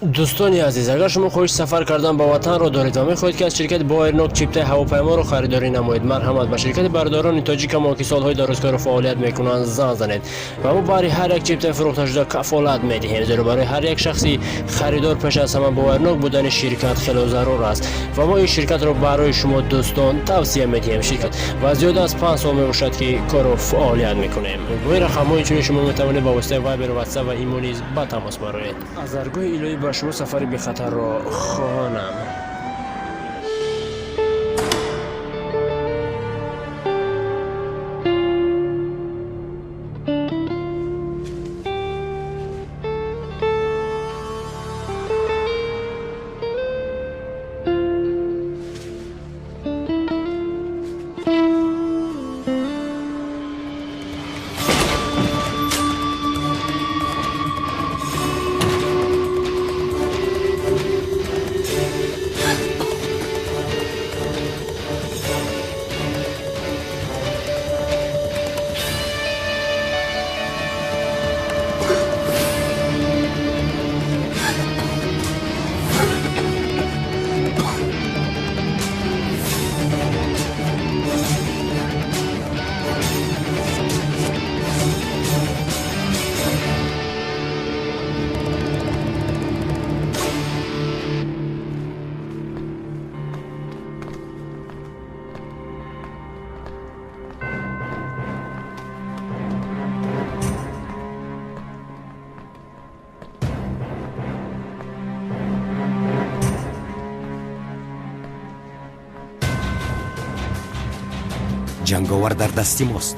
Дӯстони азиз, агар шумо хоҳиши сафар кардан ба ватанро доред ва мехоҳед, ки аз ширкати Боварнок чиптаи ҳавопайморо харидорӣ намоед, марҳамат, ба ширкати бародарони тоҷикамо, ки солҳои дароз кору фаъолият мекунанд, занг занед ва мо баҳри ҳар як чиптаи фурӯхташуда кафолат медиҳем, зеро барои ҳар як шахси харидор пеш аз ҳама боварнок будани ширкат хело зарур аст ва мо ин ширкатро барои шумо дӯстон тавсия медиҳем. Ширкат ва зиёда аз 5 сол мебошад, ки кору фаъолият мекунем. Бо ин рақамҳо инчунин шумо метавонед ба воситаи Вайбер, Ватсап ва Имо низ ба тамос бароед. Аз даргоҳи илоҳӣ ба шумо сафари бехатарро хоҳонам. Ҷанговар дар дасти мост.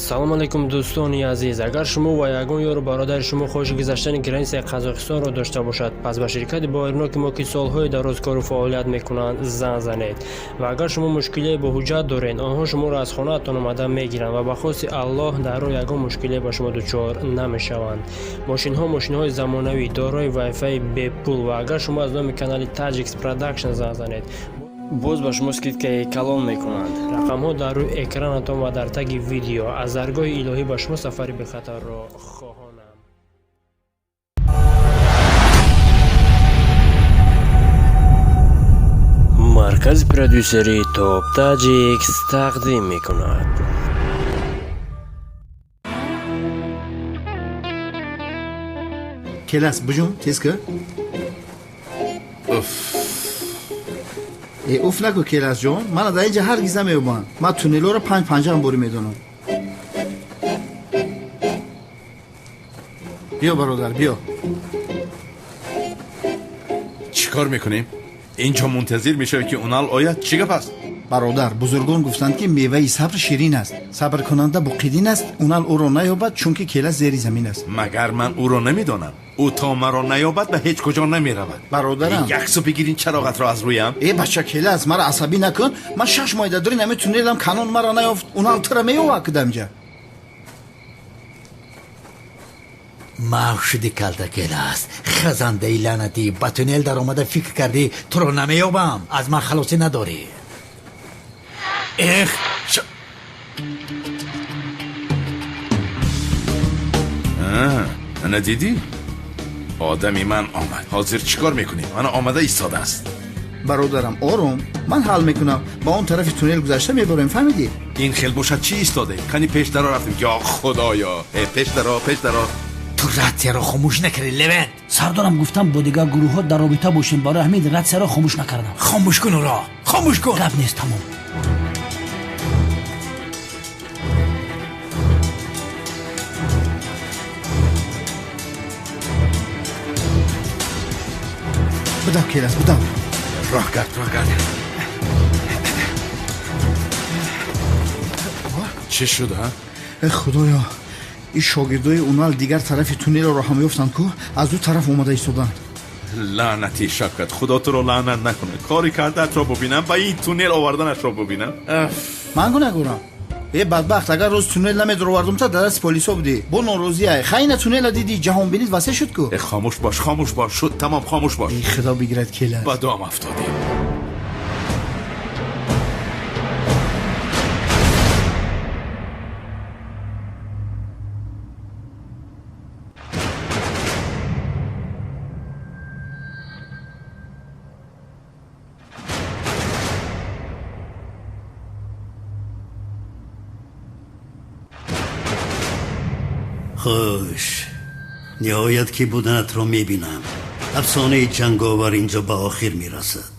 Салом алейкум, дӯстони азиз. Агар шумо ва ягон ёру бародари шумо хоҳиши гузаштани границаи Қазоқистонро дошта бошад, пас ба ширкати боварноки мо, ки солҳои дароз кору фаъолият мекунанд, занг занед. Ва агар шумо мушкилие бо ҳуҷҷат доред, онҳо шуморо аз хонаатон омада мегиранд ва ба хости Аллоҳ дар роҳ ягон мушкилие ба шумо дучор намешаванд. Мошинҳо мошинҳои замонавӣ, дорои вайфаи бепул. Ва агар шумо аз номи канали Таҷикс Продакшн занг занед, боз ба шумо скидкаи калон мекунанд. Рақамҳо дар рӯи экранатон ва дар таги видео. Аз даргоҳи илоҳӣ ба шумо сафари бехатарро хоҳонам. Маркази продюсерии Топ Таҷикс тақдим мекунад. Келас, бужум, тез кар. Уф. Э, уф наку, Келас ҷон, мана дар инҷа ҳаргиз намеёбанд. Ман туннелҳоро панҷ панҷаам бори медонам. Биё, бародар, биё. Чӣ кор мекунем? Инҷо мунтазир мешавӣ, ки Унал ояд? Чӣ гап аст? Бародар, бузургон гуфтанд, ки меваи сабр ширин аст, сабркунанда боқидин аст. Унал ӯро наёбад, чунки Келас зери замин аст. Магар ман ӯро намедонам? Ӯ то маро наёбад, ба ҳеҷ куҷо намеравад. Бародарам. Яксу бигирин чароғатро аз рӯям. Э, бача Келас, мара асабӣ накун. Ман 6 моҳ дар дури ҳамин туннелам, канон мара наёфт, Унал тура меёвад кудамҷа. Маҳв шуди, калта Келас, хазандаи лаънатӣ! Ба туннел даромада фикр кардӣ, туро намеёбам? Аз ман халосӣ надорӣ. Эх. Ана, дидӣ, одами ман омад. Ҳозир чӣ кор мекунем? Ана, омада истодааст. Бародарам, ором, ман ҳал мекунам. Ба он тарафи туннел гузашта мебарем, фаҳмидӣ? Ин хел бошад, чӣ истодаем? Кани, пеш даро, рафтем. Ё худоё! Э, пеш даро, пеш даро. Ту ратсияро хомӯш накардӣ, Левент? Сардорам, гуфтам, бо дигар гурӯҳҳо дар робита бошем, барои ҳамин ратсияро хомӯш накардам. Хомӯш кун ӯро, хомӯш кун! Гап нест, тамом. Бидав, Келас, бидав. Роҳ гард, роҳ гард. Чӣ шуд, а? Э, худоё, ин шогирдои Унал дигар тарафи туннелро ҳам ёфтанд ку, аз ду тараф омада истоданд. Лаънати, Шавкат, худо туро лаънат накунад! Кори кардаатро бубинам, ба ин туннел оварданашро бубинам. Ман гунаҳгорам? Э, бадбахт, агар роз туннел намедуровардум, та дар дасти полисо будӣ. Бо норозиай хайна туннела дидӣ, ҷаҳонбинит васеъ шуд ку. Э, хомӯш бош, хомӯш бош, шуд, тамом, хомӯш бош. Э, худо бигирад, Келас. Ба дом афтодем. Хуш, ниҳоят ки буданатро мебинам. Афсонаи ҷанговар инҷо ба охир мерасад.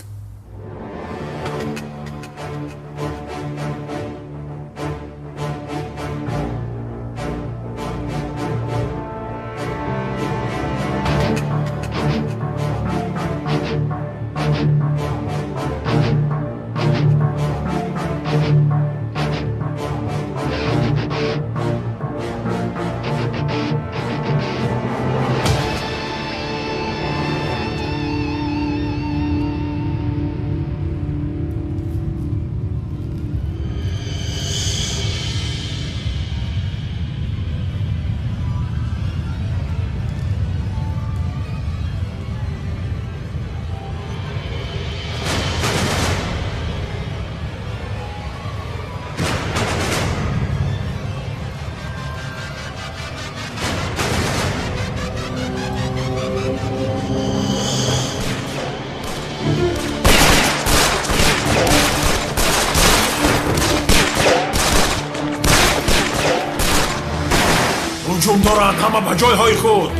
Ҳуҷум доранд, ҳама ба ҷойҳои худ!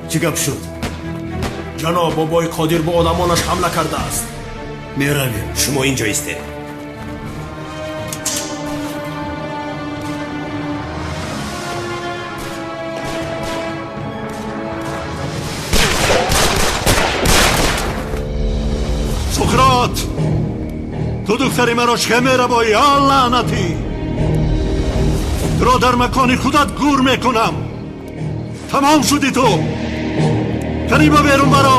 Чӣ гап шуд? Ҷаноб, бобои Қодир бо одамонаш ҳамла кардааст. Меравем. Шумо инҷо истед. Суқрот, ту духтари маро чӣ мерабоӣ, а, лаънатӣ? Туро дар макони худат гур мекунам. Тамом шудӣ ту. Каниба, берун баро.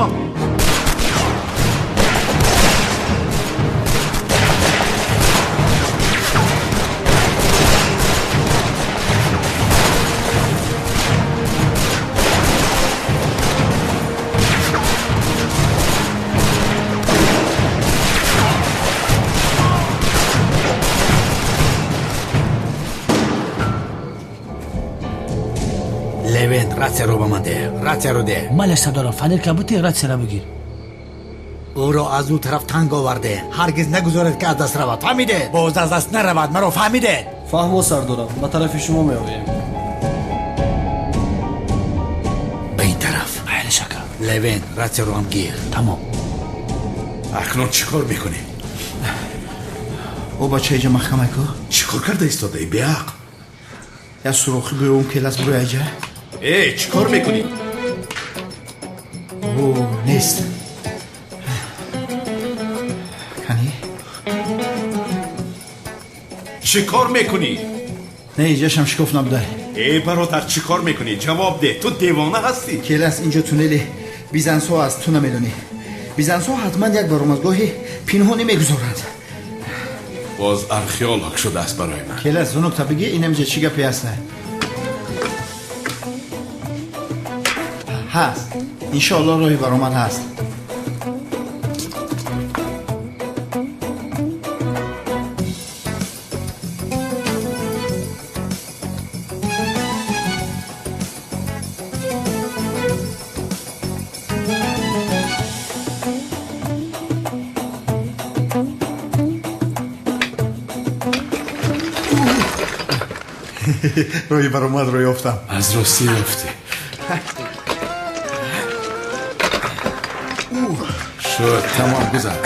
Левент, ратсияро ба ман деҳ, ратсияро деҳ. Мале, сардорам, фанерка бути, ратсияра бигир. Ӯро аз ӯ тараф танг оварде. Ҳаргиз нагузоред ки аз даст равад. Фаҳмидед? Боз аз даст наравад. Маро фаҳмидед? Фаҳмо, сардорам. Ба тарафи шумо меоем. Ба ин тараф. Майли, шака. Левен, ратсияро ҳам гир. Тамом. Акнун чӣ кор мекунем? О, бача, иҷа маҳкамай ку. Чӣ кор карда истодаӣ, беақл? Як сурохи гӯём келас бурои аҷа. Э, чӣ кор мекунӣ? О, нест. Кани? Чӣ кор мекунӣ? Не, иҷашам шикоф набудай. Э, бародар, чӣ кор мекунӣ? Ҷавоб деҳ, ту девона ҳастӣ? Келас, инҷо туннели бизансҳо аст, ту намедонӣ. Бизансҳо ҳатман як баромадгоҳи пинҳонӣ мегузоранд. Боз археолог шудааст барои ман. Келас, зунукта бигӣ, инамиҷа чӣ гапе аст? Ҳаст, иншоалло роҳи баромад ҳаст. Роҳи баромадро ёфтам. Аз ростӣ ёфтӣ. Шуд, тамом, гузар.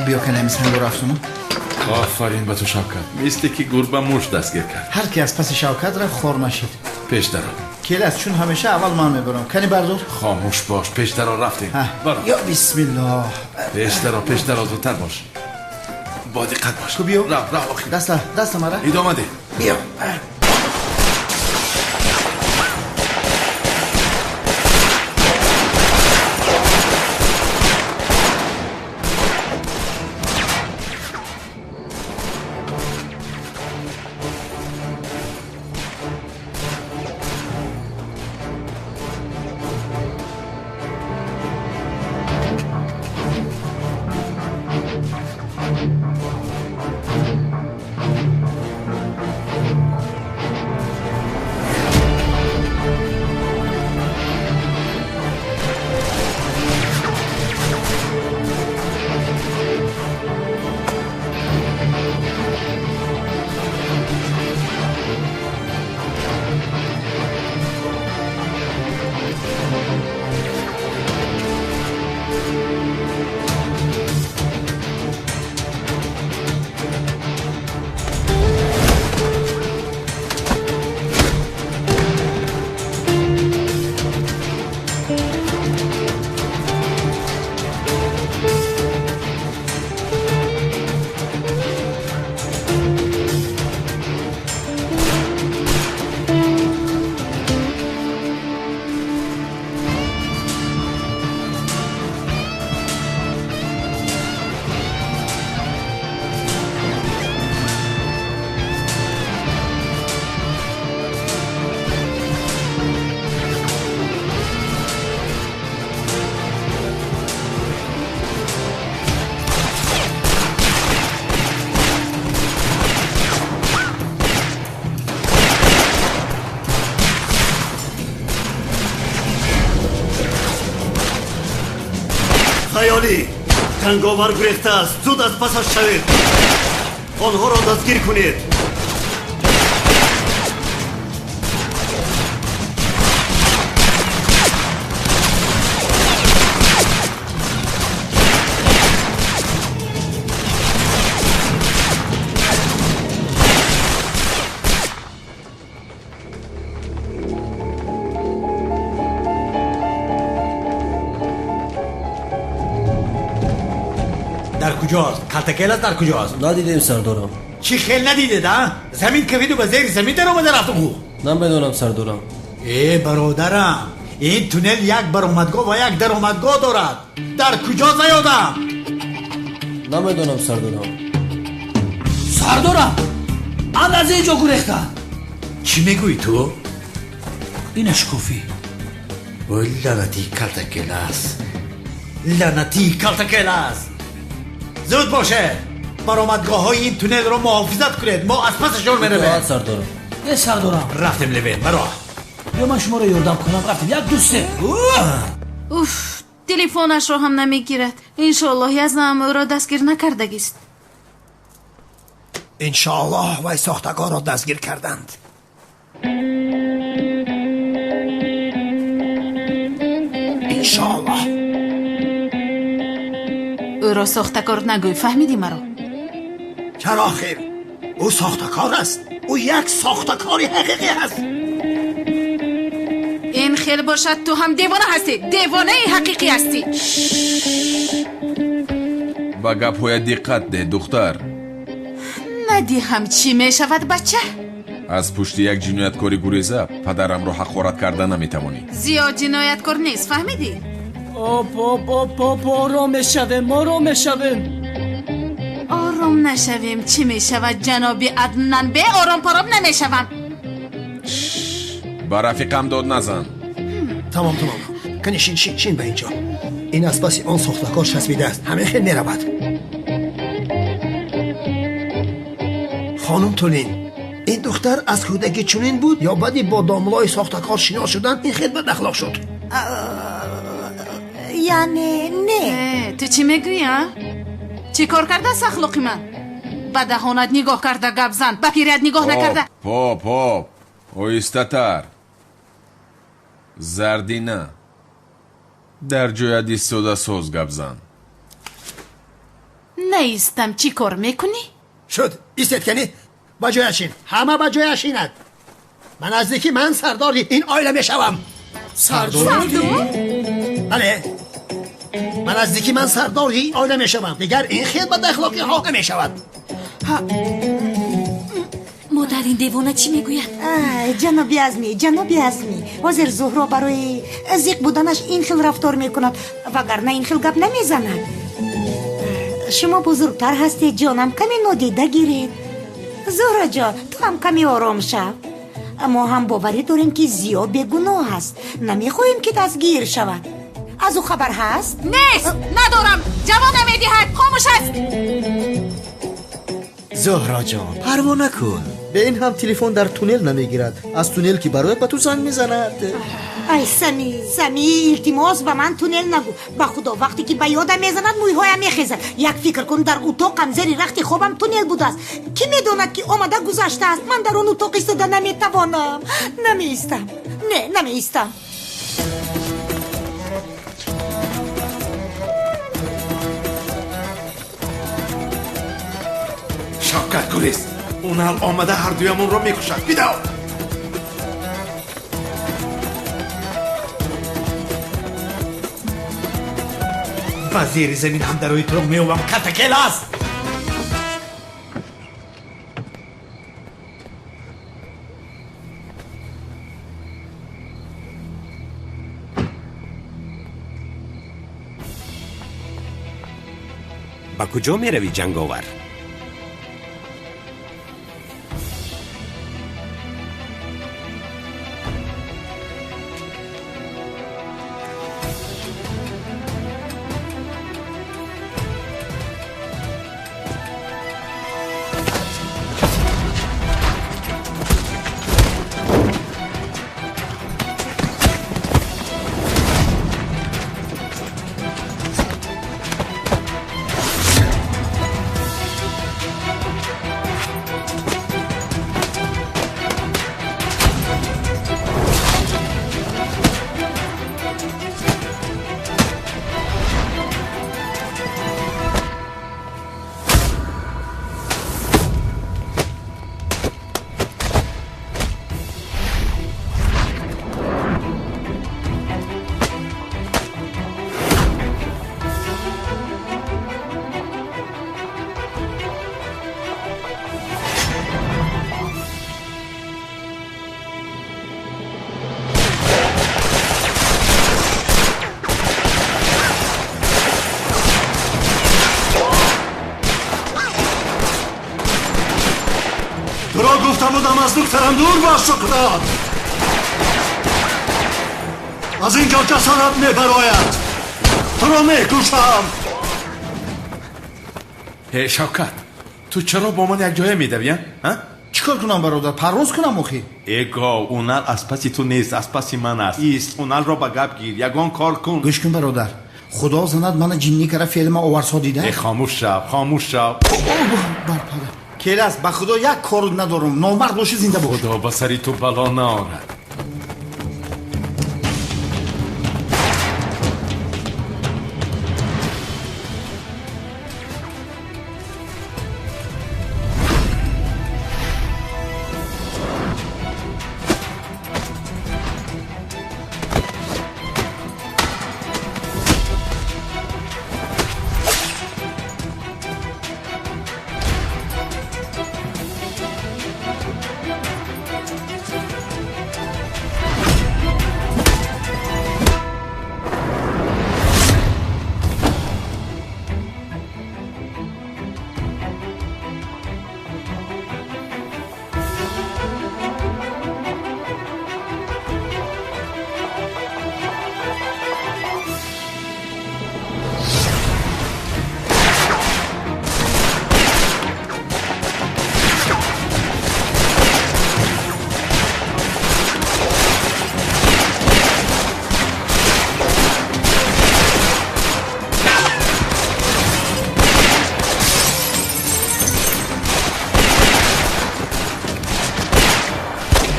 Биё, канами сангоро афсунам. Офарин ба ту, Шавкат. Мисле ки гурба муш дастгир кард. Ҳар ки аз паси Шавкат рафт, хор нашид. Пеш даро. Келас, чун ҳамеша аввал ман мебарам. Кани бардор. Хомӯш бош, пеш даро, рафтем. Ё бисмиллоҳ. Пеш даро, пеш даро, зудтар бош. Бо диққат бош. Ку биё. Рав, рав, охир. Даста, даста мара. Идома деҳ. Биё. Хаёлӣ, ҷанговар гурехтааст. Зуд аз пасаш шавед, онҳоро дастгир кунед. Дар куҷост? Калтакелас дар куҷост? Надидем, сардорам. Чӣ хел надидед, а? Замин кафиду ба зери замин даромада рафт ӯ. Намедонам, сардорам. Э, бародарам, ин туннел як баромадгоҳ ва як даромадгоҳ дорад. Дар куҷост заёдам? Намедонам, сардорам. Сардорам, ан аз ин ҷо гурехта. Чӣ мегӯӣ ту? Инаш кофӣ. Ой, лаънатии калтакелас, лаънатии калтакелас! Зуд бошед, баромадгоҳҳои ин туннелро муҳофизат кунед. Мо аз пасашон меравем. Сардорам. Э, сардорам. Рафтем, Левен, баро. Биё, ман шуморо ёрдам кунам. Рафтем, як, ду, се. Уф. Телефонашро ҳам намегирад. Иншоаллоҳ язнам ӯро дастгир накардагист. Иншоаллоҳ вай сохтакорро дастгир карданд. Иншоаллоҳ. Ӯро сохтакор нагӯй, фаҳмидӣ маро? Чаро охир? Ӯ сохтакор аст. Ӯ як сохтакори ҳақиқӣ аст. Ин хел бошад, ту ҳам девона ҳастӣ. Девонаи ҳақиқӣ ҳастӣ. Ба гапҳоят диққат деҳ, духтар. Надиҳам чӣ мешавад, бача? Аз пушти як ҷинояткори гуреза падарамро ҳақорат карда наметавонӣ. Зиёд ҷинояткор нест, фаҳмидӣ? Оп, оп, оп, оп, ором мешавем, ором мешавем. Ором нашавем, чӣ мешавад, ҷаноби Аднан? Бе ором паром намешавам. Ба рафиқам дод назан. Тамом, тамом. Кани шин, шин, шин ба инҷо. Ин аз паси он сохтакор часпидааст. Ҳамин хел меравад. Хонум Тулин, ин духтар аз кӯдакӣ чунин буд ё баъди бо домлои сохтакор шинос шудан ин хел бадахлоқ шуд? Яъне не. Ту чӣ мегӯӣ, а? Чӣ кор кардааст ахлоқи ман? Ба даҳонат нигоҳ карда гап зан, ба пирият нигоҳ накарда. Поп, поп, оҳистатар. Зардина, дар ҷоят истода соз гап зан. Наистам, чӣ кор мекунӣ? Шуд, истед кани, ба ҷоя шин, ҳама ба ҷоя шинад. Ба наздикӣ ман сардори ин оила мешавам. Сардор? Бале, ба наздикӣ ман сардори ин оила мешавам. Дигар ин хел бадахлоқиҳо намешавад. Модар, ин девона чӣ мегӯяд? Ҷаноби Азмӣ, ҷаноби Азмӣ, ҳозир Зуҳро барои зиқ буданаш ин хел рафтор мекунад, вагарна ин хел гап намезанад. Шумо бузургтар ҳастед, ҷонам, каме нодида гиред. Зуҳроҷон, ту ҳам каме ором шав. Мо ҳам боварӣ дорем, ки Зиё бегуноҳ аст. Намехоҳем, ки дастгир шавад. Аз ӯ хабар ҳаст? Нест, надорам. Ҷавоб намедиҳад, хомӯш аст. Зуҳроҷон, парво накун. Бе ин ҳам телефон дар туннел намегирад. Аз туннел ки барояд ба ту занг мезанад. Ай Сами, Сами, илтимос ба ман туннел нагӯ. Ба худо, вақте ки ба ёдам мезанад, мӯйҳоям мехезад. Як фикр кун, дар утоқам зери рахти хобам туннел будааст. Кӣ медонад, ки омада гузаштааст? Ман дар он утоқ истода наметавонам. Намеистам. Не, намеистам. Шавкат гурез. Унал омада ҳардуямонро мекушад. Бидав! Ба зери замин ҳам дарои туро меёбам, катакелас! Ба куҷо меравӣ, ҷанговар? Туро гуфта будам, аз духтарам дур бош, Суқрот. Аз ин ҷо ҷасорат мебарояд. Туро мекушам. Э Шавкат, ту чаро бо ман якҷоя медавӣ, а? Чӣ кор кунам, бародар? Парвоз кунам охи? Э гов, унал аз паси ту нест, аз паси ман аст. Ист, уналро ба гап гир, ягон кор кун. Гӯш кун, бародар. Худо занад мана ҷинни кара феълма оварсо дида. Э, хомӯш шав, хомӯш шав. Барпада. Келас, ба худо як кору надорум. Номард боши, зинда бош. Худо ба сари ту бало наорад.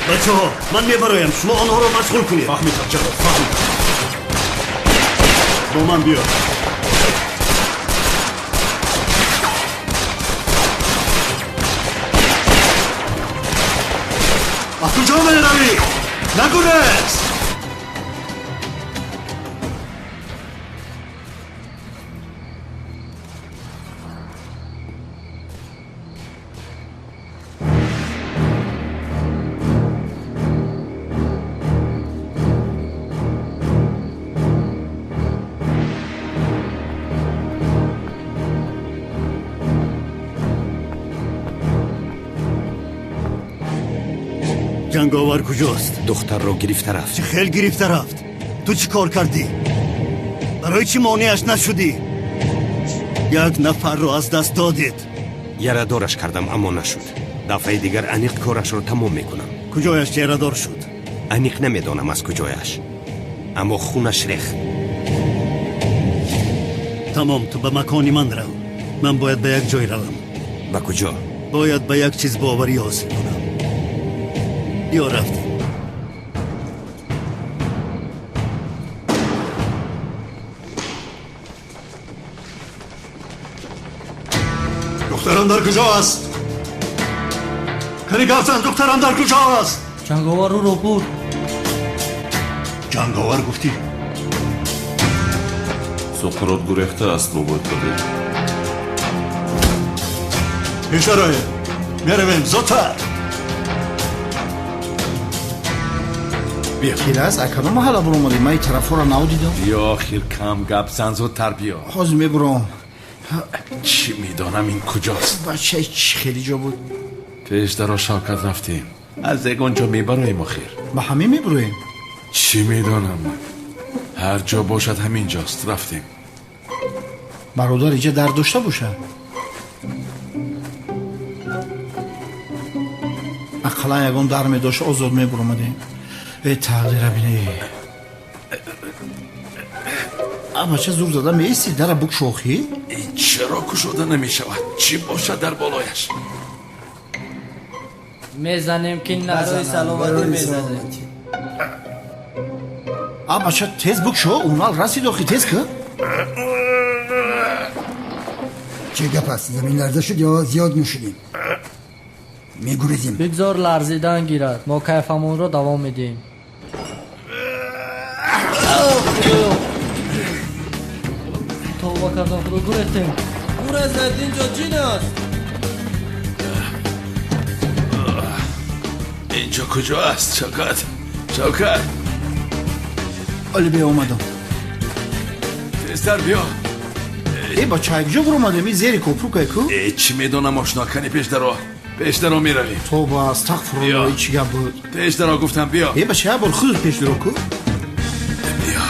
Бачаҳо, ман мебароям, шумо онҳоро машғул кунед. Фаҳмидам, ҷаноб, фаҳмидам. Бо ман биё. Ба куҷо меравӣ? Нагурез! Ҷанговар куҷост? Духтарро гирифта рафт. Чӣ хел гирифта рафт? Ту чӣ кор кардӣ? Барои чӣ монеаш нашудӣ? Як нафарро аз даст додед. Ярадораш кардам, аммо нашуд. Дафъаи дигар аниқ корашро тамом мекунам. Куҷояш ярадор шуд? Аниқ намедонам аз куҷояш, аммо хунаш рехт. Тамом, ту ба макони ман рав. Ман бояд ба як ҷой равам. Ба куҷо? Бояд ба як чиз боварӣ ҳосил кунам. Биё, рафтем. Духтарам дар куҷо аст? Кани гап зан, духтарам дар куҷо аст? Ҷанговар ӯро бурд. Ҷанговар гуфтӣ? Суқрот гурехтааст, бобои Қодир. Пешароем, меравем, зудтар. Келас, акадом маҳалла буромадем? Ман ин тарафҳоро навдидам. Биё, охир кам гап зан, зудтар биё. Ҳозир мебуром. Чӣ медонам ин куҷост? Бачаи чӣ хеле ҷо буд. Пешдаро Шавкат рафтем. Аз ягон ҷо мебароем охир. Ба ҳамин мебуроем? Чӣ медонам ман? Ҳар ҷо бошад ҳамин ҷост. Рафтем. Бародар, иҷа дар дошта бошад? Ақаллан ягон дар медошт, озод мебуромадем. Э, тақдира бинӣ. А бача зур зада меисти, дара букшохӣ? Ин чаро кушода намешавад? Чӣ бошад дар болояш? Мезанем ки барои саломатӣ мезанем. А бача тез букшо, унал расид охи, тез ки? Чӣ гап аст? Замин ларза шуд ё зиёд нӯшидем? Мегурезем. Бигзор ларзидан гирад, мо кайфамонро давом медиҳем. Тавба кардам, худо, гурехтем. Гурезед, инҷо ҷин аст. Инҷо куҷо аст, Шавкат? Шавкат! Оли биё, омадам. Тезтар биё. Э, бача, куҷо буромадем? Ин зери копрукай ку? Э, чӣ медонам, ошно, кани пешдаро. Пешдаро меравем. Тоба, астағфирулло, ин чӣ гап буд? Пешдаро гуфтам, биё. Э, бача, як бор худат пешдаро ку. Биё.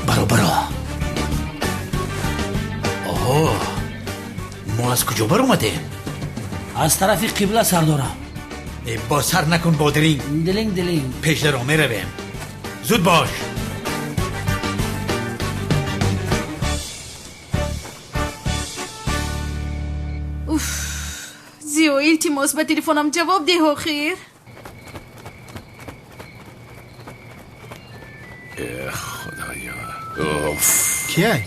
Баро, баро. Оҳо, мо аз Аз куҷо баромадем? Аз тарафи қибла, сардорам. Бо сар накун, бодиринг. Дилинг, дилинг. Пешдаро меравем. Зуд бош. Уф, Зиё, илтимос, ба телефонам ҷавоб деҳ охир. Э, худоё, уф! Кияй?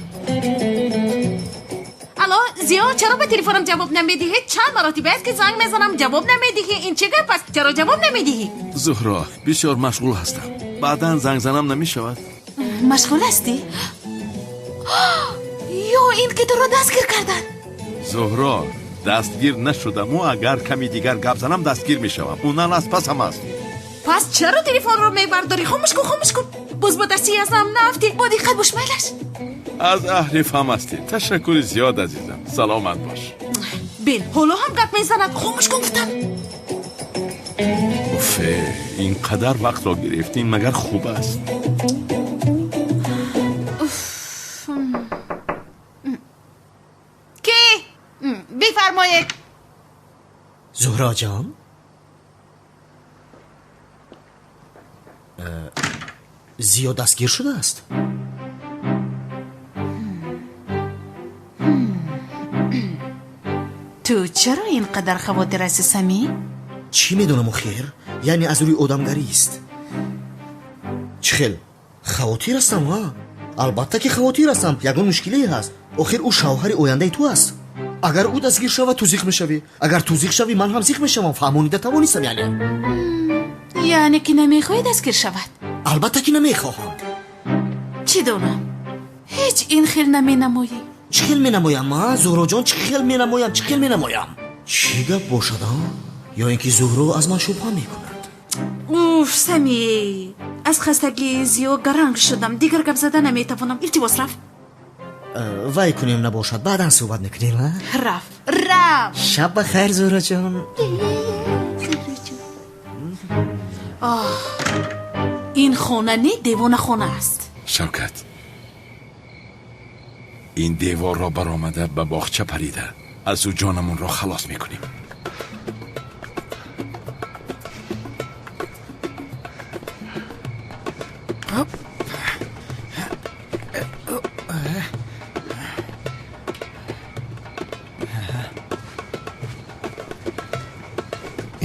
Алло, Зиё, чаро ба телефонам ҷавоб намедиҳӣ? Чанд маротиба аст, ки занг мезанам, ҷавоб намедиҳӣ. Ин чӣ гап аст? Чаро ҷавоб намедиҳӣ? Зуҳро, бисёр машғул ҳастам. Баъдан занг занам намешавад? Машғул ҳастӣ? Ё ин ки туро дастгир карданд? Зуҳро, дастгир нашудаму агар ками дигар гап занам, дастгир мешавам. Унан аз пасам аст. Пас чаро телефонро мебардорӣ? Хомӯш кун, хомӯш кун. Боз ба дасти азнам наафтӣ. Бо диққат бош, майлаш. Аз аҳли фаҳм ҳастӣ. Ташаккури зиёд, азизам, саломат бош. Бин, ҳоло ҳам гап мезанад. Хомӯш кун, гуфтам. Уфе, ин қадар вақтро гирифтем, магар хуб аст? Ки? Бифармоед. Зуҳро ҷон, Зиё дастгир шудааст. Ту чаро ин қадар хавотир ҳастӣ, Самӣ? Чӣ медонам охир, яъне аз рӯи одамгарист. Чӣ хел хавотир ҳастам? А, албатта ки хавотир ҳастам. Ягон мушкиле ҳаст? Охир ӯ шавҳари ояндаи ту аст. Агар ӯ дастгир шавад, ту зиқ мешавӣ. Агар ту зиқ шавӣ, ман ҳам зиқ мешавам. Фаҳмонида тавонистам яъне. Яъне ки намехоҳӣ дастгир шавад? Албатта ки намехоҳам. Чӣ донам, ҳеҷ ин хел наменамоӣ. Чӣ хел менамоям, а, Зуҳроҷон? Чӣ хел менамоям? Чӣ хел менамоям? Чӣ гап бошад, а? Ё ин ки Зуҳро аз ман шубҳа мекунад? Уф, Самӣ, аз хастагӣ зиё гаранг шудам, дигар гап зада наметавонам. Илтимос, рафт. Вай кунем, набошад, баъдан суҳбат мекунем, а? Рафт, рафт. Шаб ба хайр, Зуҳроҷон. Оҳ, ин хона не, девонахона аст. Шавкат, ин деворро баромада, ба боғча парида, аз ӯ ҷонамонро халос мекунем.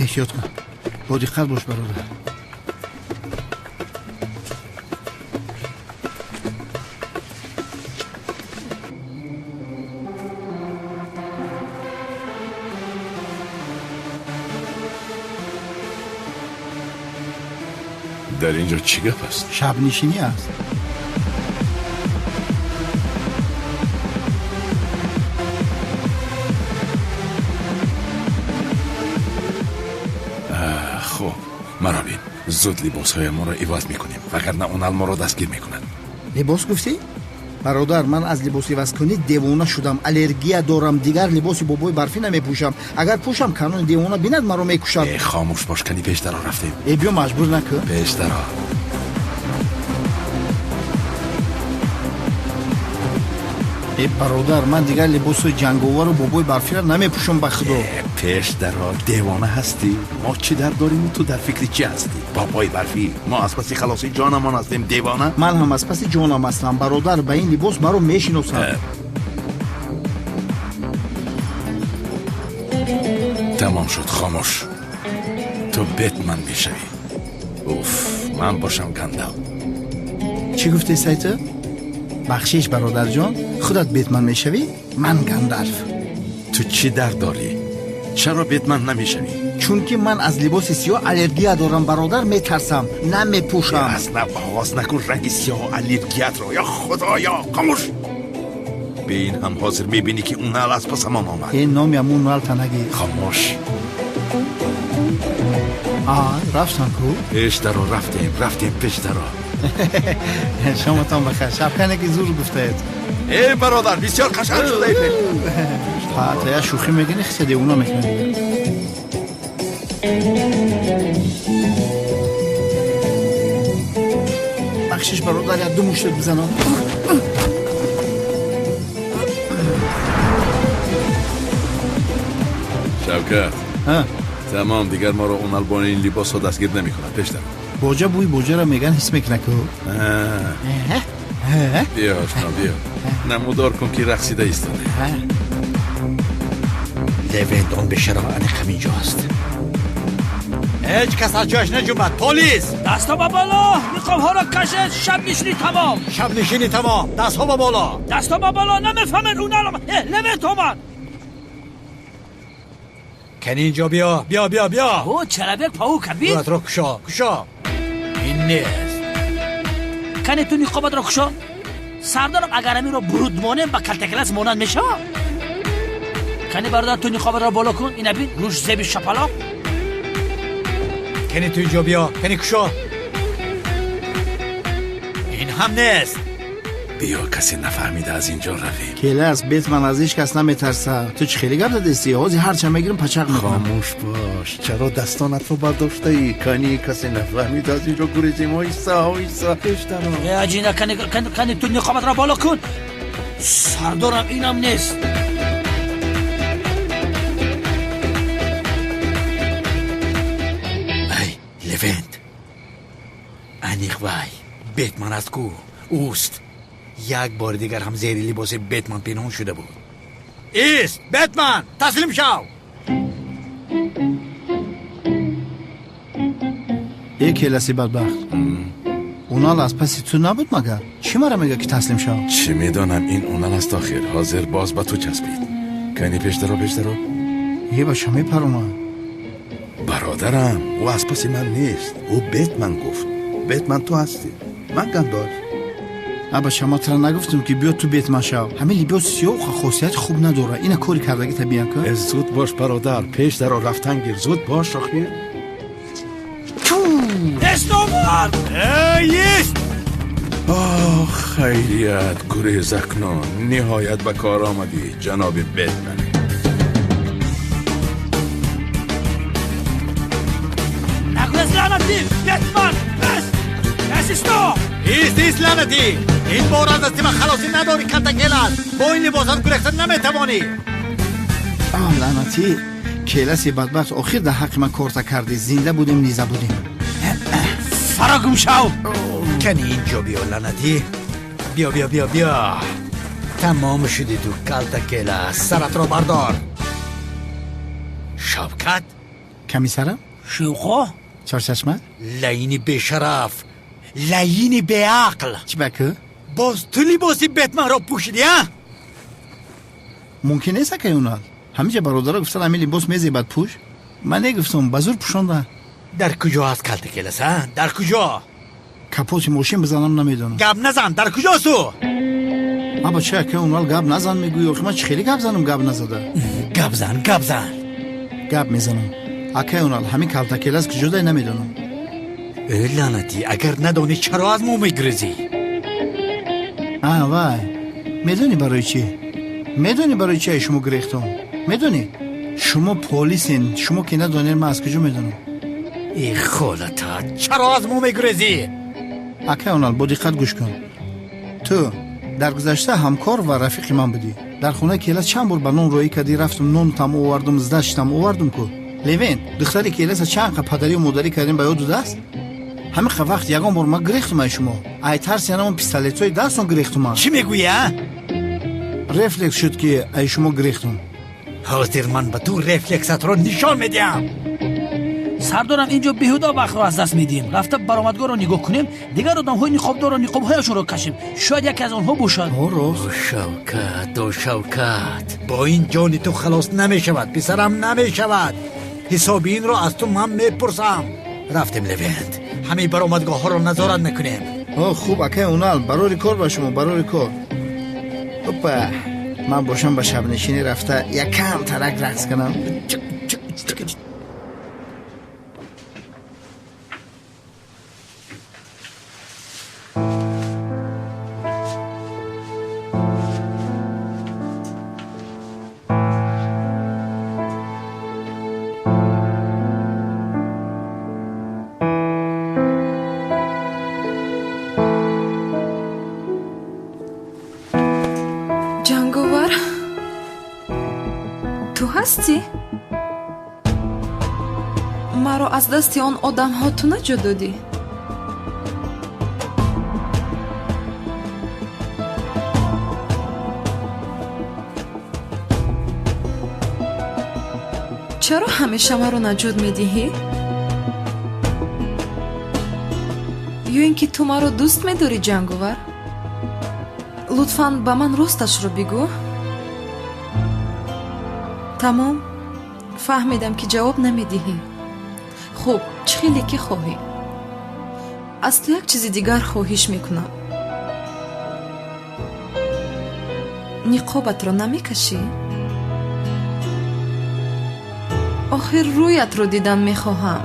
Эҳтиёт кун, бо диққат бош, бародар. Дар ин ҷо чӣ гап аст? Шабнишинӣ аст. Хуб, маро бин, зуд либосҳоямонро иваз мекунем, вагарна унал моро дастгир мекунад. Либос гуфтӣ? Бародар, ман аз либос ивазкунӣ девона шудам, аллергия дорам. Дигар либоси бобои барфӣ намепӯшам. Агар пӯшам, канони девона бинад, маро мекушад. Э, хомӯш бош, кани пештаро рафтем. Э, биё, маҷбур накун. Пештаро. Э, бародар, ман дигар либоси ҷанговару бобои барфиро намепӯшам, ба худо. Э, пешдаро, девона ҳастӣ? Мо чӣ дар дориму ту дар фикри чӣ ҳастӣ? Бобои барфӣ, мо аз паси халоси ҷонамон ҳастем, девона. Ман ҳам аз паси ҷонам ҳастам, бародар. Ба ин либос маро мешиносанд. Тамом шуд, хомӯш. Ту Бетман мешавӣ. Уф, ман бошам Гандал. Чӣ гуфтӣ, Сайту? Бахшиш, бародарҷон, худат Бетман мешавӣ, ман Гандалф. Ту чӣ дард дорӣ? Чаро Бетман намешавӣ? Чунки ман аз либоси сиёҳ аллергия дорам, бародар, метарсам, намепӯшам. Аз нав оғоз накун ранги сиёҳу аллергиятро. Ё худоё, хомӯш. Бе ин ҳам ҳозир мебинӣ, ки унал аз пасамон омад. Э, номи ҳамун уналта нагир. Хомӯш. А, рафтан ку. Пешдаро рафтем, рафтем пешдаро. Шомотон бахайр, шабкане ки зур гуфтаед. Э, бародар, бисёр қашанг шудаед. Та я шӯхӣ мекунӣ, хиса девона мекунӣ дигар. Бахшиш, бародар, як ду муштак бизанам. Шавкат, тамом, дигар моро унал бо ин либосҳо дастгир намекунад. Пештар боҷа бӯи боҷаро меган ҳис мекунад ку. Биё, ошно, биё, намудор кун ки рақсида истода. Левент, он бешараф аниқ ҳаминҷо аст. Ҳеҷ кас аз ҷояш наҷунбад. Полис! Дастҳо ба боло, ниқобҳоро кашед, шабнишинӣ тамом. Шабнишинӣ тамом, дастҳо ба боло. Дастҳо ба боло, намефаҳмед, унал омад. Левент омад. Кани инҷо биё, биё, биё, биё. О, чалабек паук бит. Суратро кушо, кушо. Ин нест. Кани ту ниқобатро кушо. Сардарам, агар аминро буруд монем, ба калтакелас монанд мешавам. Кани бародар, ту ниқобатро боло кун, ина бин, рӯш зеби шапалоқ. Кани ту инҷо биё, кани кушо. Ин ҳам нест. Биё, касе нафаҳмида аз инҷо равем. Келас, Бетман аз ҳеҷ кас наметарса. Ту чӣ хеле гап задисти? Ҳозир ҳарча мегирам пачақ мекунам. Хомӯш бош. Чаро дастонатро бардоштаӣ? Кани касе нафаҳмида аз инҷо гурезем. Оҳиста, оҳиста, пештаро. Э, аҷина, кани, кани ту ниқобатро боло кун. Сардорам, инам нест. Ай, Левент, аниқ вай Бетман аст ку, ӯст. Як бори дигар ҳам зери либоси Бетман пинҳон шуда буд. Ист, Бетман, таслим шав. Э, келаси бадбахт, унал аз паси ту набуд магар? Чӣ мара мега ки таслим шав? Чӣ медонам, ин унал аст охир. Ҳозир боз ба ту часпид. Кани пештаро, пештаро. Е, баша мепаромад. Бародарам, ӯ аз паси ман нест. Ӯ Бетман гуфт. Бетман ту ҳастӣ, ман Гандолф. Абаша, ма тра нагуфтам ки биё ту Бетман шав? Ҳамин либоси сиёҳ хосияти хуб надорад. Ина кори кардагита биян ку. Зуд бош, бародар, пеш даро, рафтан гир. Зуд бош охир. Нест, омад. Ист. Оҳ, хайрият, гурез акнун. Ниҳоят ба кор омадӣ, ҷаноби Бетман. Нагурез, лаънатӣ! Бетман, бес! Исто! Ист, ист, лаънатӣ! Ин бор аз дасти ман халосӣ надорӣ, калтакелас. Бо ин либосат гурехта наметавонӣ. Аҳ, лаънатӣ, келаси бадбахт, охир дар ҳаққи ман корта кардӣ. Зинда будем, низа будем. Фаро гум шав. Кани инҷо биё, лаънатӣ. Биё, биё, биё, биё. Тамом шудӣ ту, калтакелас. Саратро бардор. Шавкат? Комиссарам? Шӯқо? Чорчашма? Лаини бешараф, лаини беақл. Чӣ ба ку? Боз ту либоси Бетманро пӯшидӣ, а? Мумкин нест, акай унал. Ҳамиҷа бародаро гуфтан ҳамин либос мезебад, пӯш. Ман негуфтам, ба зур пӯшонда. Дар куҷо аст калтакелас, а? Дар куҷо? Капоти мошин бизанам, намедонам. Гап назан, дар куҷост ӯ? Аба, чӣ, акай унал, гап назан мегӯӣ? Охи ман чӣ хеле гап занам, гап назада? Гап зан, гап зан. Гап мезанам, акай унал. Ҳамин калтакелас куҷо дай, намедонам. Э, лаънатӣ, агар надонӣ, чаро аз мо мегурезӣ? А, вай, медонӣ барои чӣ? Медонӣ барои чӣ ай шумо гирехтам? Медонӣ, шумо полисен. Шумо ки надонед, ман аз куҷо медонам? Э, холата, чаро аз мо мегурезӣ? Акай унал, бо диққат гӯш кун. Ту дар гузашта ҳамкор ва рафиқи ман будӣ. Дар хонаи келас чанд бор ба нон роҳӣ кардӣ, рафтум нонтам овардум, здаштам овардум ку. Левен, духтари келаса чанд қа падарию модарӣ кардем, ба ёд дудааст? Ҳамин қа вақт ягон бор ман гирехтум ай шумо? Ай тарси анамон пистолетҳои дастон гирехтум ман. Чӣ мегӯӣ, а? Рефлекс шуд ки ай шумо гирехтум. Ҳозир ман ба ту рефлексатро нишон медиҳам. Сардорам, инҷо беҳуда вақтро аз даст медиҳем. Рафта баромадгоҳро нигоҳ кунем, дигар одамҳои ниқобдорро ниқобҳояшонро кашем, шояд яке аз онҳо бошад. Рост. О, Шавкат, о, Шавкат, бо ин ҷони ту халос намешавад, писарам, намешавад. Ҳисоби инро аз ту ман мепурсам. Рафтем, Левент, ҳамаи баромадгоҳҳоро назорат мекунем. О, хуб, акай унал, барори кор ба шумо, барори кор. Опа, ман бошам ба шабнишинӣ рафта якам тарак рақс кунам. Ҷанговар, ту ҳастӣ? Маро аз дасти он одамҳо ту наҷот додӣ? Чаро ҳамеша маро наҷот медиҳӣ? Ё ин ки ту маро дӯст медорӣ, Ҷанговар? Лутфан ба ман росташро бигӯ. Тамом, фаҳмидам ки ҷавоб намедиҳӣ. Хуб, чӣ хеле ки хоҳӣ. Аз ту як чизи дигар хоҳиш мекунам. Ниқобатро намекашӣ? Охир рӯятро дидан мехоҳам.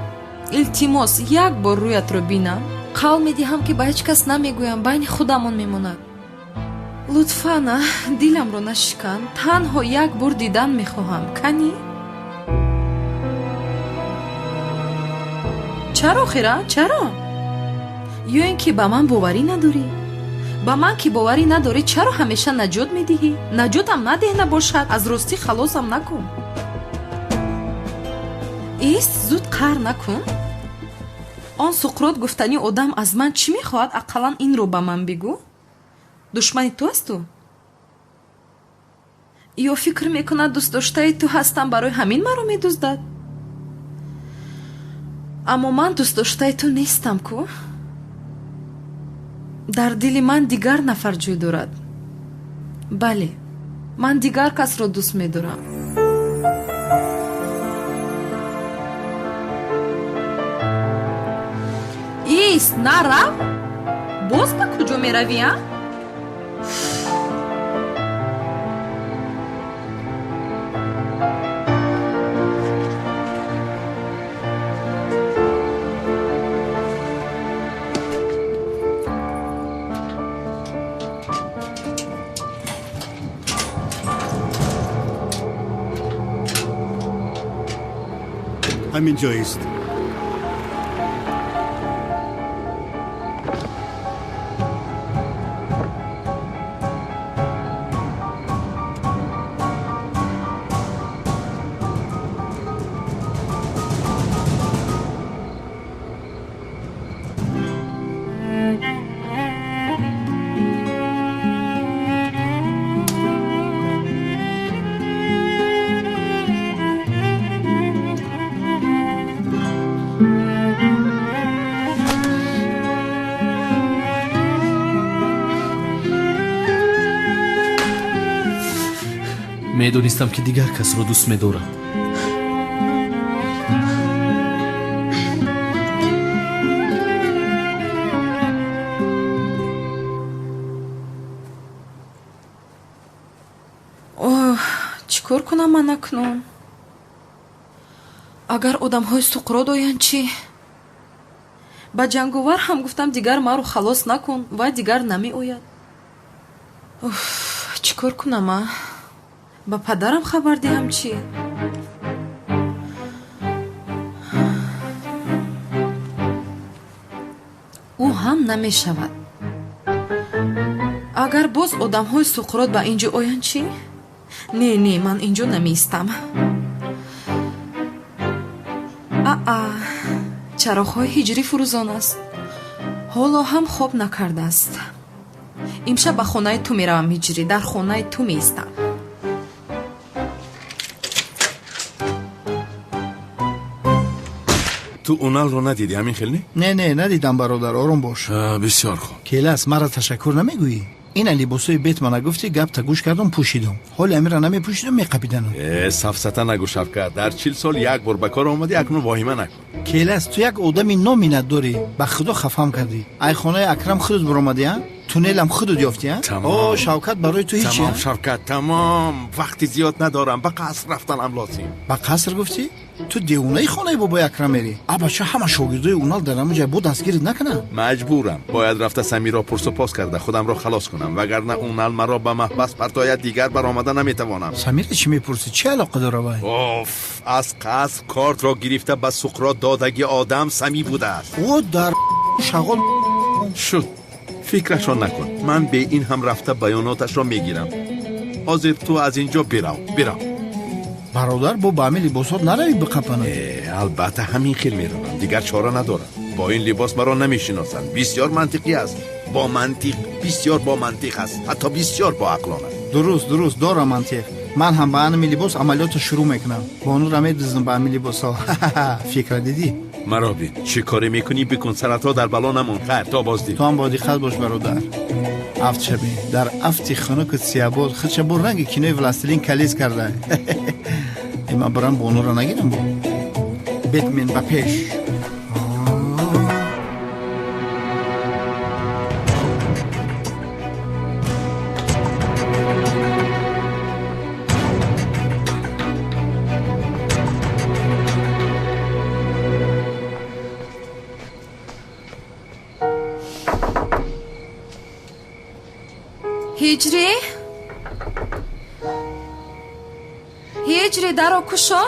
Илтимос, як бор рӯятро бинам. Қавл медиҳам, ки ба ҳеҷ кас намегӯям, байни худамон мемонад. Лутфан, диламро нашикан. Танҳо як бор дидан мехоҳам. Канӣ? Чаро хира? Чаро? Ё ин ки ба ман боварӣ надорӣ? Ба ман ки боварӣ надорӣ, чаро ҳамеша наҷот медиҳӣ? Наҷотам надеҳ набошад, аз ростӣ халосам накун. Ист, зуд қаҳр накун. Он Суқрот гуфтани одам аз ман чӣ мехоҳад? Ақаллан инро ба ман бигӯ. Душмани ту асту? Ё фикр мекунад дӯстдоштаи ту ҳастам, барои ҳамин маро медуздад? Аммо ман дӯстдоштаи ту нестам ку. Дар дили ман дигар нафар ҷой дорад. Бале, ман дигар касро дӯст медорам. Ист, нарав! Боз ба куҷо меравӣ, а? Ҳамин ҷоист. Медонистам, ки дигар касро дӯст медорад. Оҳ, чӣ кор кунам ман акнун? Агар одамҳои Суқрот оянд чӣ? Ба Ҷанговар ҳам гуфтам, дигар маро халос накун, вай дигар намеояд. Уф, чӣ кор кунам, а? Ба падарам хабар диҳам чӣ? Ӯ ҳам намешавад. Агар боз одамҳои Суқрот ба ин ҷо оянд чӣ? Не, не, ман ин ҷо намеистам. Аа, чароғҳои ҳиҷрӣ фурӯзон аст. Ҳоло ҳам хоб накардааст. Имшаб ба хонаи ту меравам, ҳиҷрӣ, дар хонаи ту меистам. Ту Уналро надидӣ, ҳамин хел не? Не, не, надидам, бародар, ором бош. Бисёр хуб. Келас, маро ташаккур намегӯӣ? Ина либосҳои Бетмана гуфтӣ, гапта гӯш кардам, пӯшидам. Ҳоли амира намепӯшидам, меқапиданам. Э, сафсата нагӯ, Шавкат. Дар 40 сол як бор ба кор омадӣ, акнун воҳима накун. Келас, ту як одами номинат дорӣ. Ба худо хафам кардӣ. Ай хонаи Акрам худут баромадӣ, а? Туннелам худут ёфтӣ, а? О, Шавкат, барои ту ҳеҷ. Тамом, Шавкат, тамом. Вақти зиёд надорам. Ба қаср рафтанам лозим. Ба қаср гуфтӣ? Ту девонаи хонаи бобои Акрам мерӣ? А бача, ҳама шогирдои Унал дар ҳамон ҷай бо дастгирит накунанд? Маҷбурам. Бояд рафта Самирро пурсупос карда худамро халос кунам, вагарна Унал маро ба маҳбас партояд, дигар баромада наметавонам. Самира чӣ мепурсӣ? Чӣ алоқа дора вай? Оф, аз қаср кортро гирифта ба Суқрот додаги одам Сами будааст. О, дар шағол шуд. Фикрашро накун. Ман бе ин ҳам рафта баёноташро мегирам. Ҳозир ту аз ин ҷо бирав, бирав. Бародар, бо ба ҳамин либосҳот наравӣ биқапанад. Э, Албатта ҳамин хел меравам, дигар чора надорам. Бо ин либос маро намешиносанд. Бисёр мантиқӣ аст, бо мантиқ, бисёр бо мантиқ аст, ҳатто бисёр боақлона. Дуруст, дуруст, дорам мантиқ. Ман ҳам ба анами либос амалиётро шурӯъ мекунам. Бонура медуздам ба ами либосҳо. Фикра дидӣ? Маро бин, чӣ коре мекунӣ бикун, саратҳо дар бало намон. Хайр, то боздид. Ту ҳам бо диққат бош, бародар. Афт шабин дар афти хунуку сиябод худша бо ранги кинои «Властелин колец» карда. Э, ман барам бонура нагирам. Бо Бетмен ба пеш. Ҳиҷрӣ, Ҳиҷрӣ, даро кушо.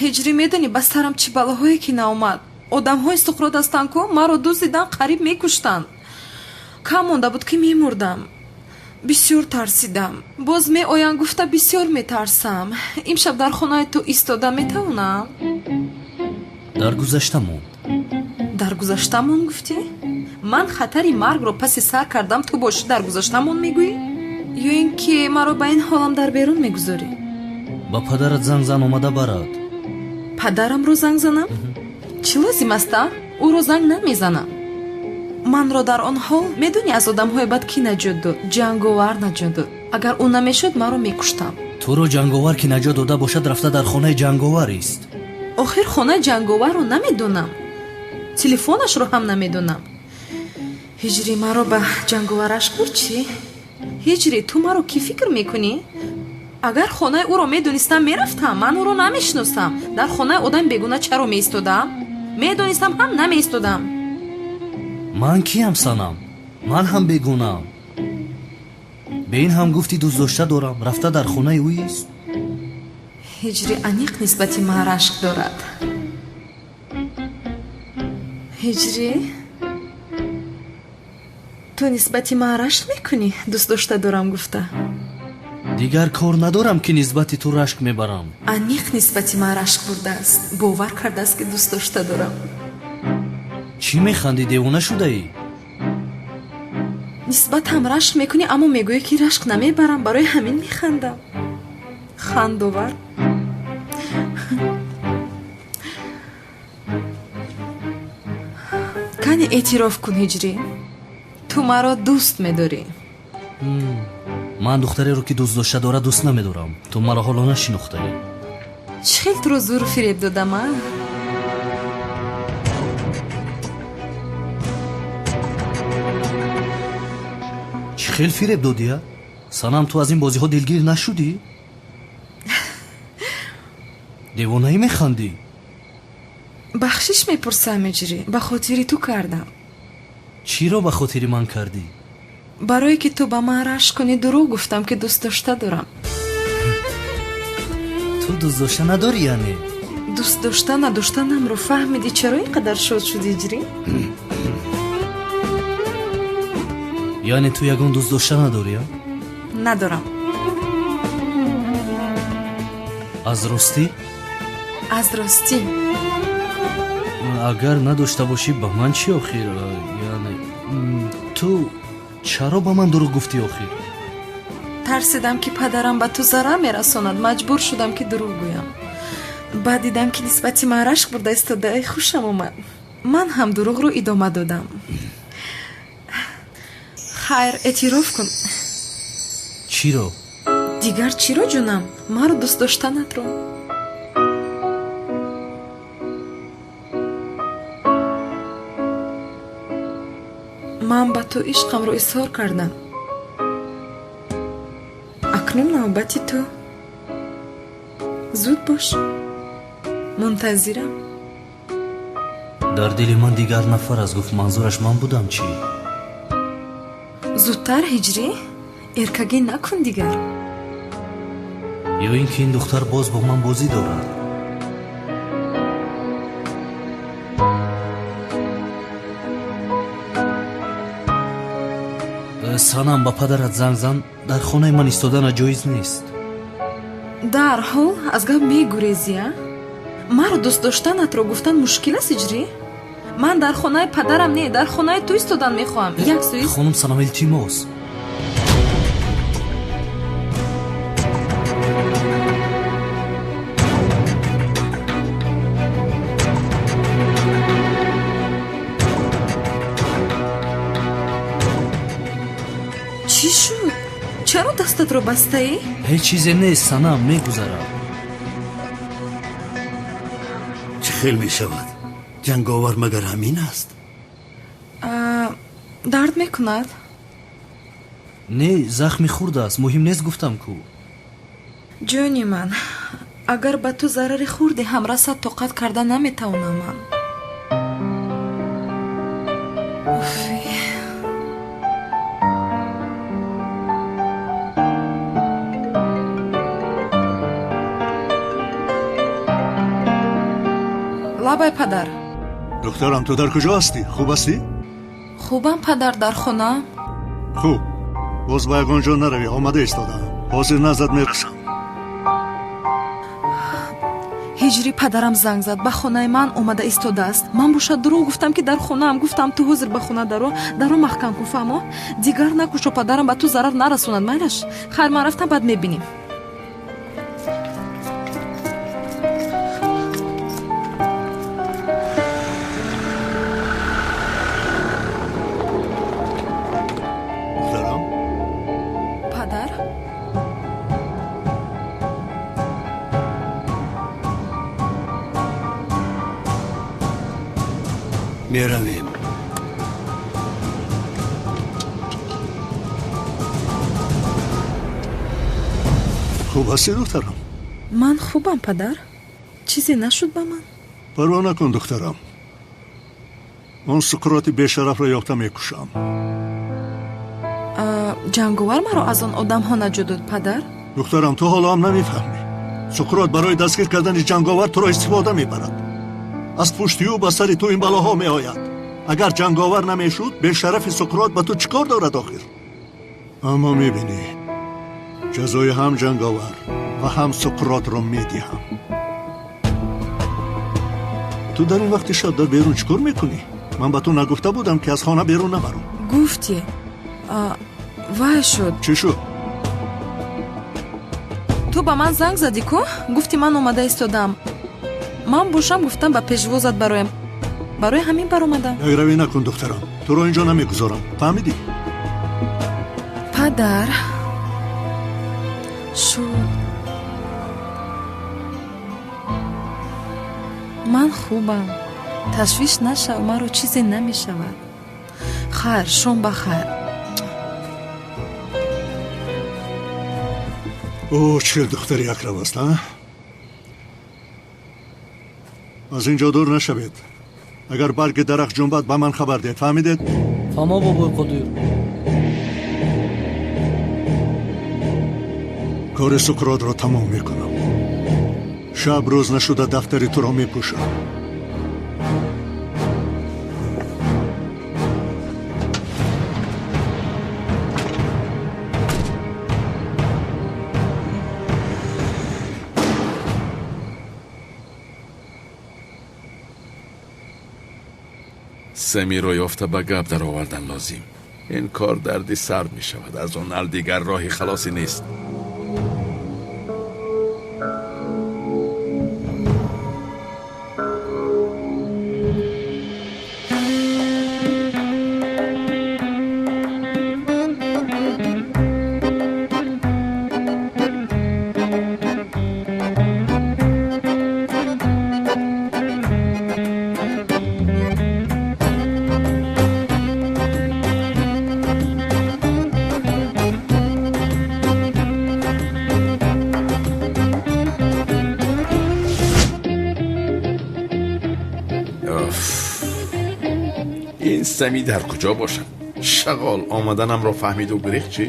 Ҳиҷрӣ, медонӣ, ба сарам чӣ балоҳое ки наомад. Одамҳои Суқрот ҳастанд ку, маро дуздидан, қариб мекуштанд. Кам монда буд, ки мемурдам. Бисёр тарсидам. Боз меоянд гуфта бисёр метарсам. Имшаб дар хонаи ту истода метавонам? Дар гузашта монд. Дар гузашта мон гуфтӣ? Ман хатари маргро паси сар кардам, ту бошӣ дар гузашта мон мегӯӣ? Ё ин ки маро ба ин ҳолам дар берун мегузорӣ? Ба падарат занг зан, омада барад. Падарамро занг занам? Чӣ лозим аст, а? Ӯро занг намезанам. Манро дар он ҳол медонӣ аз одамҳои бад кӣ наҷот дод? Ҷанговар наҷот дод. Агар ӯ намешуд, маро мекуштам. Туро ҷанговар ки наҷот дода бошад, рафта дар хонаи ҷанговар ист. Охир хонаи ҷанговарро намедонам, телефонашро ҳам намедонам. Ҳиҷрӣ, маро ба ҷанговар рашк бурд чӣ? Ҳиҷрӣ, ту маро кӣ фикр мекунӣ? Агар хонаи ӯро медонистам, мерафтам. Ман ӯро намешиносам. Дар хонаи одами бегуна чаро меистодам? Медонистам ҳам, намеистодам. Ман киям, Санам? Ман ҳам бегунаам. Бе ин ҳам гуфти дӯстдошта дорам, рафта дар хонаи ӯ ист. Ҳиҷрӣ аниқ нисбати ман рашк дорад. Ҳиҷрӣ, ту нисбати ман рашк мекунӣ, дӯст дошта дорам гуфта? Дигар кор надорам, ки нисбати ту рашк мебарам. Аниқ нисбати ман рашк бурдааст, бовар кардааст, ки дӯст дошта дорам. Чӣ механдӣ, девона шудаӣ? Нисбатам рашк мекунӣ, аммо мегӯӣ, ки рашк намебарам. Барои ҳамин механдам. Хандовар. Кани, эътироф кун, Ҳиҷрӣ, ту маро дӯст медорӣ. Ман духтареро, ки дӯст дошта дорад, дӯст намедорам. Ту маро ҳоло нашинохтаӣ. Чӣ хел туро зӯру фиреб додам, а? Чӣ хел фиреб додия, Санам? Ту аз ин бозиҳо дилгир нашудӣ? Девонаӣ, механдӣ. Бахшиш мепурсам, Ҳиҷрӣ, ба хотири ту кардам. Чиро ба хотири ман кардӣ? Барое ки ту ба ман рашк кунӣ, дурӯғ гуфтам, ки дӯст дошта дорам. Ту дӯст дошта надорӣ, яъне? Дӯст дошта надоштанамро фаҳмидӣ, чаро ин қадар шод шудӣ, Ҳиҷрӣ? Яъне ту ягон дӯст дошта надорӣ, а? Надорам. Аз ростӣ? Аз ростӣ. Агар надошта бошӣ, ба ман чӣ охир? Яъне ту чаро ба ман дурӯғ гуфтӣ охир? Тарсидам, ки падарам ба ту зарар мерасонад, маҷбур шудам, ки дурӯғ гӯям. Баъд дидам, ки нисбати ман рашк бурда истодаи, хушам омад, ман ҳам дурӯғро идома додам. Хайр, эътироф кун. Чиро? Дигар чиро, ҷонам? Маро дӯст доштанатро. Ман ба ту ишқамро изҳор кардам, акнун навбати ту. Зуд бош, мунтазирам. Дар дили ман дигар нафар аст гуфт, манзураш ман будам чӣ? Зудтар, Ҳиҷрӣ, эркагӣ накун дигар. Ё ин ки ин духтар боз бо ман бозӣ дорад? Санам, ба падарат занг зан, дар хонаи ман истодана ҷоиз нест. Дарҳол аз гап мегурезӣ, а? Маро дӯст доштанатро гуфтан мушкил аст, Ҳиҷрӣ? Ман дар хонаи падарам не, дар хонаи ту истодан мехоҳам. Як сӯи Хонум Санам, илтимос. Чӣ шуд? Чаро дастатро бастаӣ? Ҳеҷ чизе нест, Санам, мегузарад. Чӣ хел мешавад? Ҷанговар магар ҳамин аст? Дард мекунад? Не, захми хурд аст, муҳим нест, гуфтам ку. Ҷони ман, агар ба ту зарари хурде ҳам расад, тоқат карда наметавонам ман. Уф. Лабай, падар. Духтарам, ту дар куҷо ҳастӣ? Хуб ҳастӣ? Хубам, падар, дар хона. Хуб, боз ба ягон ҷо наравӣ, омада истодаам, ҳозир наздат мерасам. Ҳиҷрӣ, падарам занг зад, ба хонаи ман омада истодааст. Ман бошад дурӯғ гуфтам, ки дар хонаам. Гуфтам, ту ҳозир ба хона даро, даро маҳкам кун, фаҳмо? Дигар накушо, падарам ба ту зарар нарасонад, майлаш? Хайр, ман рафтам, баъд мебинем. Духтарам. Падар. Меравем. Хуб ҳастӣ, духтарам? Ман хубам, падар, чизе нашуд ба ман. Парво накун, духтарам, он Суқроти бешарафро ёфта мекушам. Ҷанговар маро аз он одамҳо наҷот дод, падар. Духтарам, ту ҳоло ҳам намефаҳмӣ. Суқрот барои дастгир кардани ҷанговар туро истифода мебарад. Аз пушти ӯ ба сари ту ин балоҳо меояд. Агар ҷанговар намешуд, бешарафи Суқрот ба ту чӣ кор дорад охир? Аммо мебинӣ, ҷазои ҳам ҷанговар ва ҳам Суқротро медиҳам. Ту дар ин вақти шаб дар берун чӣ кор мекунӣ? Ман ба ту нагуфта будам, ки аз хона берун набаром? Гуфтӣ. Вай шуд. Чӣ шуд? Ту ба ман занг задӣ ку, гуфти ман омада истодам. Ман бошам гуфтам, ба пешвозат бароям, барои ҳамин баромадам. Якравӣ накун, духтарам, туро инҷо намегузорам, фаҳмидӣ? Падар, шуд, ман хубам, ташвиш нашав, маро чизе намешавад. Хайр, шом ба хайр. Ӯ чил духтари якрав аст, а? Аз ин ҷо дур нашавед. Агар барги дарахт ҷунбад, ба ман хабар диҳед, фаҳмидед? Фаҳмо, бобои Қодир. Кори Суқротро тамом мекунам. Шаб рӯз нашуда дафтари туро мепӯшам. Самиро ёфта ба гап даровардан лозим. Ин кор дарди сар мешавад, аз он ал дигар роҳи халосӣ нест. Ин Сами дар куҷо бошад? Шағол омаданамро фаҳмиду гурехт чӣ?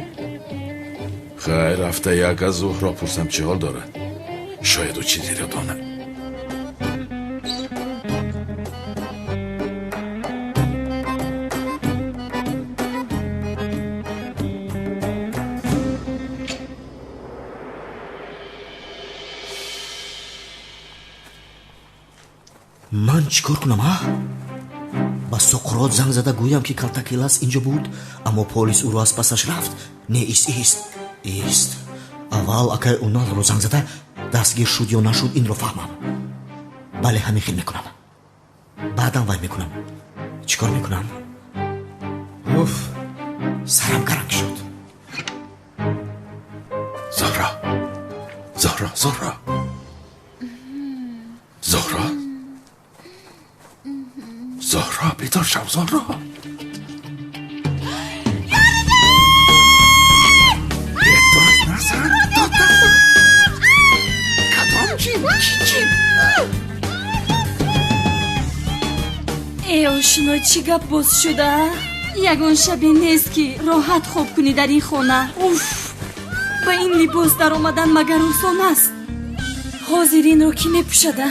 Хайр, рафта як аз Зуҳро пурсам, чӣ ҳол дорад. Шояд ӯ чизеро донад. Ман чӣ кор кунам, а? Ба Соқрот занг зада гӯям, ки Калтакелас инҷо буд, аммо полис ӯро аз пасаш рафт. Не, ист, ист, ист. Аввал акай Уналро занг зада, дастгир шуд ё нашуд, инро фаҳмам. Бале, ҳамин хел мекунам. Баъдан вай мекунам. Чӣ кор мекунам? Уф, сарам гаранг шуд. Зуҳро, Зуҳро, Зуҳро, Зуҳро, Зуҳро, бедор шав, Зуҳро. Дод назан, дод назан. Кадом ҷин? Чӣ ҷин? Э, ошино, чӣ гап боз шуда? Ягон шабе нест, ки роҳат хоб кунӣ дар ин хона. Уф, ба ин либос даромадан магар осон аст? Ҳозир инро кӣ мепӯшада?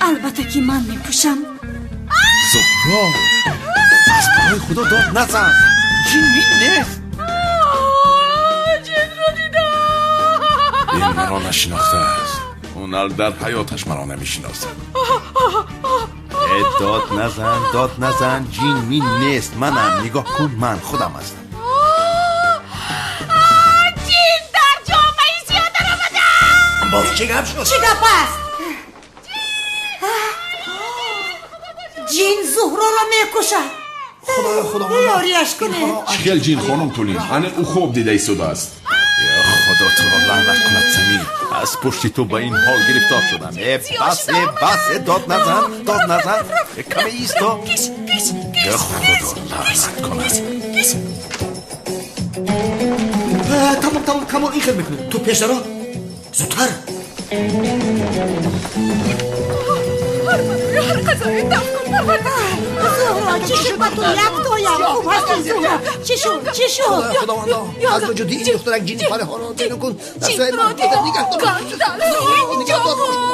Албатта, ки ман мепӯшам. Зуҳро, аз барои Худо дод назан, ҷин мин нест. Ҷинро дидам. Ин маро нашинохтааст. Унал дар ҳаёташ маро намешиносад. Э, дод назан, дод назан, ҷин мин нест, манам. Нигоҳ кун, ман худам ҳастам. Ҷин дар ҷомаи сиёҳ даромада. Боз чӣ гап шуд? Чӣ гап аст? Ҷин Зуҳроро мекушад. Худоё, худованда, ёрияш кунед. Чӣ хел ҷин, хонум Тулин? Ане ӯ хоб дида истодааст. Ё Худо туро лаънат кунад, Самир, аз пушти ту ба ин ҳол гирифтор шудам. Э, бас, э, бас, э, дод назан, дод назан, э, каме исто. Ё Худо лаънат кунад. Тамом, тамом, Камол, ин хел мекунем. Ту пеш даро, зудтар. Ҳар қазое дафт кун, Парвардигор. Зуҳро, чӣ шуд ба ту? Яктоям хуб ҳастӣ, Зуҳро? Чӣ шуд, чӣ шуд? Худоё, худовандо, аз вуҷуди ин духтарак ҷини париҳоро берун кун. Дар сояи ман нигаҳ дор.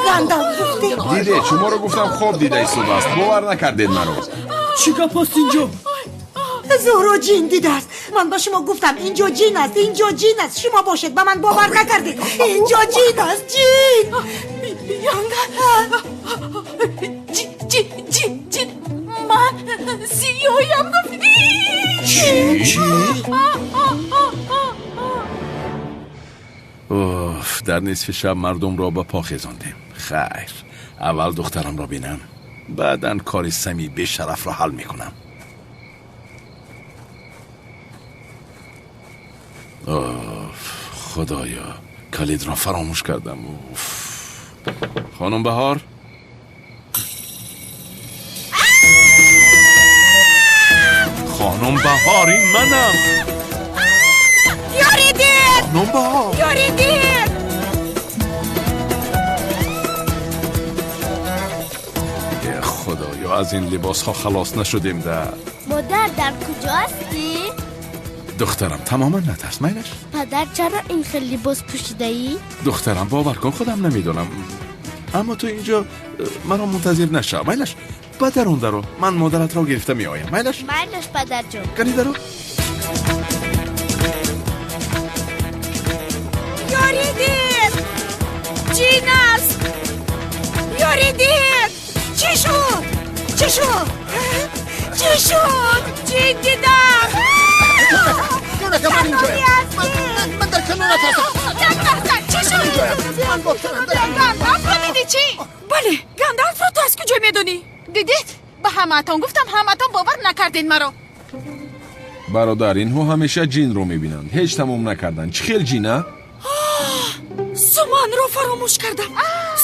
Гандалф гуфтӣ? Дидед, шуморо гуфтам, хоб дида истодааст, бовар накардед маро. Чӣ гап аст инҷо? Зуҳро ҷин дидааст. Ман ба шумо гуфтам, инҷо ҷин аст, инҷо ҷин аст. Шумо бошед, ба ман бовар накардед. Инҷо ҷин аст, ҷин. Ҷин, ҷин, ҷин. Ман сиёҳям гуфтӣ. Чӣ? Уф, дар нисфи шаб мардумро ба по хезондем. Хайр, аввал духтарамро бинам, баъдан кори Сами бешарафро ҳал мекунам. Уф, худоё, калидро фаромӯш кардам. Уф, хонум Баҳор, хонум Баҳор, ин манам. Ёридед! Хонум Баҳор! Ёридед! Э, худоё, аз ин либосҳо халос нашудем да. Модар, дар куҷо ҳастӣ? Духтарам, тамоман натарс, майлаш. Падар, чаро ин хел либос пӯшидаӣ? Духтарам, бовар кун, худам намедонам, аммо ту инҷо маро мунтазир нашав, майлаш. Ба дарун даро, ман модаратро гирифта меоям, майлаш. Майлаш, падарҷон. Кани даро. Ёридед! Ҷин аст! Ёридед! Чӣ шуд, чӣ шуд, чӣ шуд? Ҷин дидам. Ҷонака, ман инҷоям. Ман дар канорат ҳастам. Чӣ шуд? Ман бо танам. Гандалфро дидӣ, чӣ? Бале, Гандалфро ту аз куҷо медонӣ? Дидед, ба ҳамаатон гуфтам, ҳамаатон бовар накардед маро. Бародар, инҳо ҳамеша ҷинро мебинанд, ҳеҷ тамом накарданд. Чӣ хел ҷин, а? Суманро фаромӯш кардам.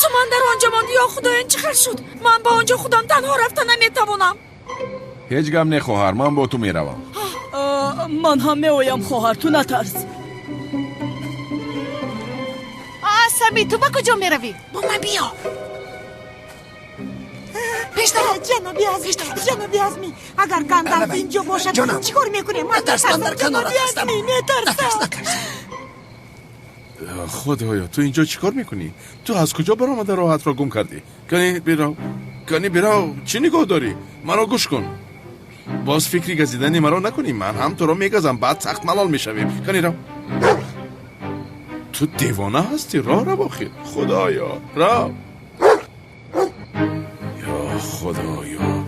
Суман дар он ҷо монд. Ё Худоён, чӣ хел шуд? Ман ба он ҷо худам танҳо рафта наметавонам. Ҳеҷ гап не, хоҳар, ман бо ту меравам. Ман ҳам меоям, хоҳар, ту натарс. Сами, ту ба куҷо меравӣ? Бо ман биё. Ҷаноби азиз, ҷаноби Азмӣ, агар Гандалф инҷо бошад, чӣ кор мекунем? Ман натарс, ман дар канорат ҳастам. Метарсам. Худоё, ту инҷо чӣ кор мекунӣ? Ту аз куҷо баромада роҳатро гум кардӣ? Кани бирав, кани бирав, чӣ нигоҳ дорӣ? Маро гӯш кун, боз фикри газидани маро накунӣ, ман ҳам туро мегазам, баъд сахт малол мешавем. Кани рав. Ту девона ҳастӣ, роҳ рав охир. Худоё, рав. Худоё,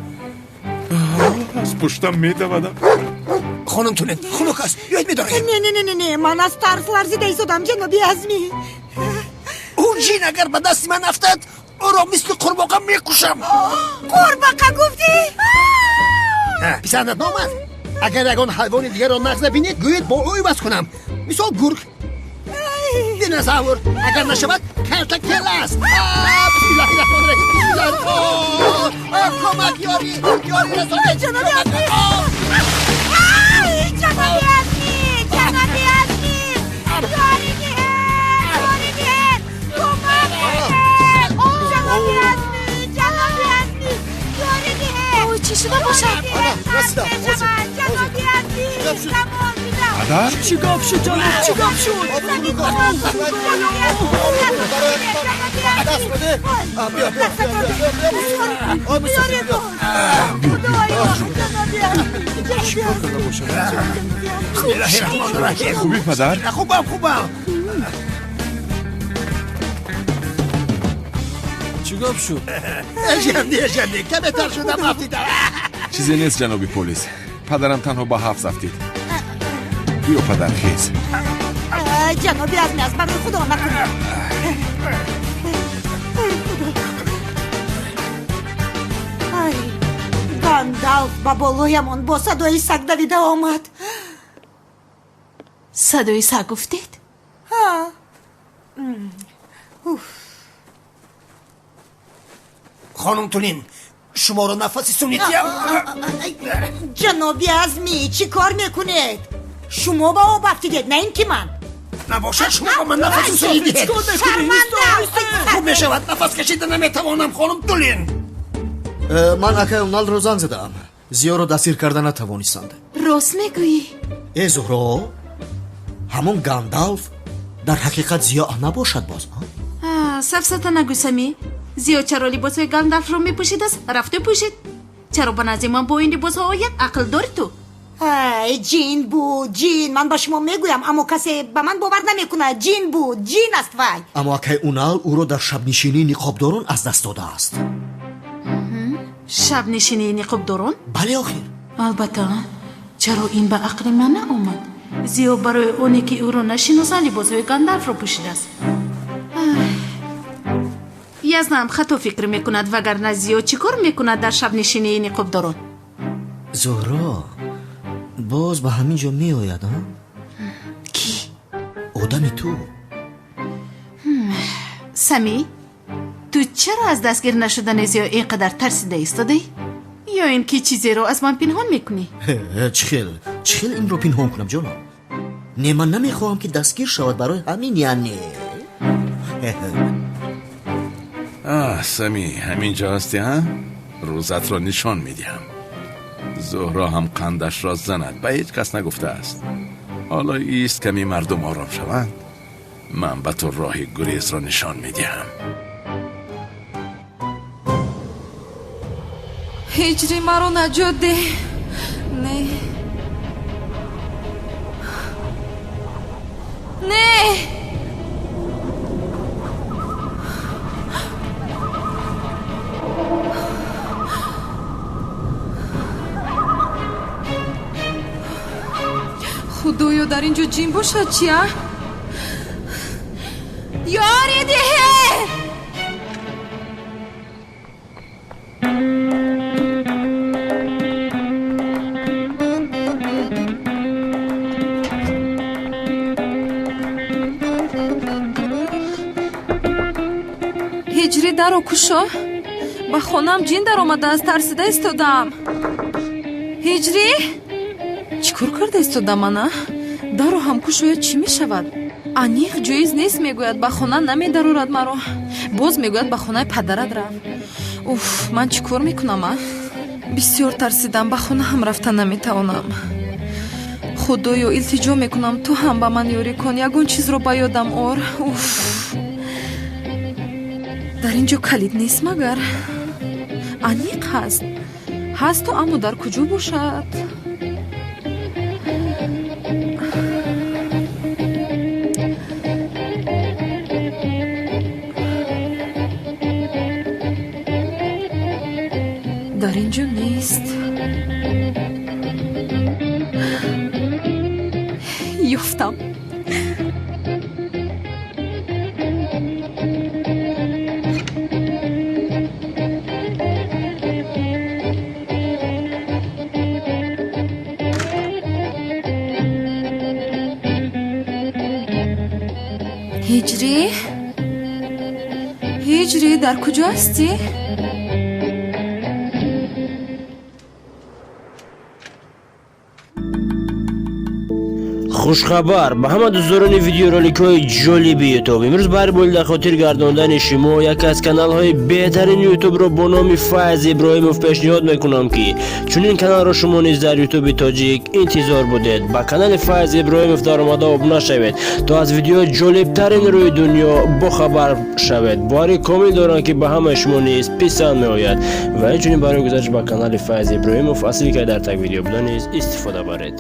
аз пуштам медавадам. Хонум Тулин, хунук аст, биёед медорем. Не, не, не, не, не, ман аз тарс ларзида истодам, ҷаноби Азмӣ. Ӯ ҷин агар ба дасти ман афтад, ӯро мисли қурбоқа мекушам. Қурбоқа гуфтӣ? Писандат наомад? Агар ягон ҳайвони дигарро нағз набинед, гӯед бо ӯ иваз кунам. Мисол гург, динозавр, агар нашавад калта кела аст. Бисмиллаҳи раҳмони раҳим, бисмиллаҳи. Кӯмак, ёрӣ, ёрӣ расонед. Ҷаноби Азмӣ, ҷаноби Азмӣ, ҷаноби Азмӣ, ёрӣ диҳед, ёрӣ диҳед, кӯмак кунед. Ҷаноби Азмӣ, ҷаноби Азмӣ, ёрӣ диҳед. Ой, чӣ шуда бошад? Расидам, ҷаноби Азмӣ, замон бидам. Падар? Чӣ гап шуд, ҷаноб? Чӣ гап шуд? Хубӣ, падар? Хубам, хубам. Чӣ гап шуд? Эжанди, эжанди, каме тар шудам, афтидам. Чизе нест, ҷаноби полис. Падарам танҳо ба ҳафз афтид. Биё, падар, хез. Ҷаноби Азмӣ, аз барои Худо накунед. Ай, Гандалф ба болоямон бо садои саг давида омад. Садои саг гуфтед? Ҳа. Уф. Хонум Тулин, шуморо нафаси сунитиям. Ҷаноби Азмӣ, чӣ кор мекунед? Шумо ба об афтидед, на ин ки ман. Набошад, шумо ба ман нафаси сунӣ диҳед. Хуб мешавад, нафас кашида наметавонам, хонум Тулин. Ман акай Уналро занг задаам. Зиёро дастгир карда натавонистанд. Рост мегӯӣ? Э, Зуҳро, ҳамон Гандалф дар ҳақиқат Зиё набошад боз? Сафсата нагӯ, Самӣ. Зиё чаро либосҳои Гандалфро мепӯшидааст? Рафту пӯшид. Чаро ба назди ман бо ин либосҳо ояд? Ақл дори ту? Ай, ҷин буд, ҷин. Ман ба шумо мегӯям, аммо касе ба ман бовар намекунад. Ҷин буд, ҷин аст вай. Аммо акай Унал ӯро дар шабнишинии ниқобдорон аз даст додааст. Шабнишинии ниқобдорон? Бале, охир. Албатта, чаро ин ба ақли ман наомад? Зиё барои оне ки ӯро нашиносанд, либосҳои Гандалфро пӯшидааст. Язнам хато фикр мекунад, вагарна Зиё чӣ кор мекунад дар шабнишинии ниқобдорон? Зуҳро боз ба ҳамин ҷо меояд, а? Кӣ? Одами ту. Самӣ, ту чаро аз дастгир нашудани Зиё ин қадар тарсида истодаӣ? Ё ин ки чизеро аз ман пинҳон мекунӣ? Чӣ хел, чӣ хел инро пинҳон кунам, ҷонам? Не, ман намехоҳам ки дастгир шавад, барои ҳамин яъне. Аҳ, Самӣ, ҳамин ҷо ҳастӣ, ҳа? Рӯзатро нишон медиҳам. Зуҳро ҳам қандашро занад, ба ҳеҷ кас нагуфтааст. Ҳоло ист ками мардум ором шаванд, ман ба ту роҳи гурезро нишон медиҳам. Ҳиҷри, маро наҷот деҳ. Не, не. Худоё, дар ин ҷо ҷин бошад чи, а? Ёрӣ диҳед! Ҳиҷрӣ, даро кушо. Ба хонаам ҷин даромадааст, тарсида истодаам. Ҳиҷрӣ, чӣ кор карда истодам ана? Даро ҳам кушояд, чӣ мешавад? Аниқ ҷоиз нест, мегӯяд, ба хона намедарорад маро. Боз мегӯяд, ба хонаи падарат рав. Уф, ман чӣ кор мекунам, а? Бисёр тарсидам, ба хона ҳам рафта наметавонам. Худоё, илтиҷо мекунам, ту ҳам ба ман ёрӣ кун, ягон чизро ба ёдам ор. Уф, дар ин ҷо калид нест магар? Аниқ ҳаст, ҳасту, аммо дар куҷо бошад? Дар ин ҷо нест. Ёфтам. Ҳиҷрӣ, Ҳиҷрӣ, дар куҷо ҳастӣ? Хушхабар ба ҳама дӯстдорони видеороликҳои ҷолиби Ютуб. Имрӯз барои болида хотир гардондани шумо яке аз каналҳои беҳтарини Ютубро бо номи Файз Иброҳимов пешниҳод мекунам, ки чунин каналро шумо низ дар Ютуби тоҷик интизор будед. Ба канали Файз Иброҳимов даромада обуна шавед, то аз видеои ҷолибтарин рӯи дунё бохабар шавед. Боварӣ комил дорам, ки ба ҳамаи шумо низ писанд меояд. Ва инчунин барои гузариш ба канали Файз Иброҳимов аз ссылкаи дар таг видео буда низ истифода баред.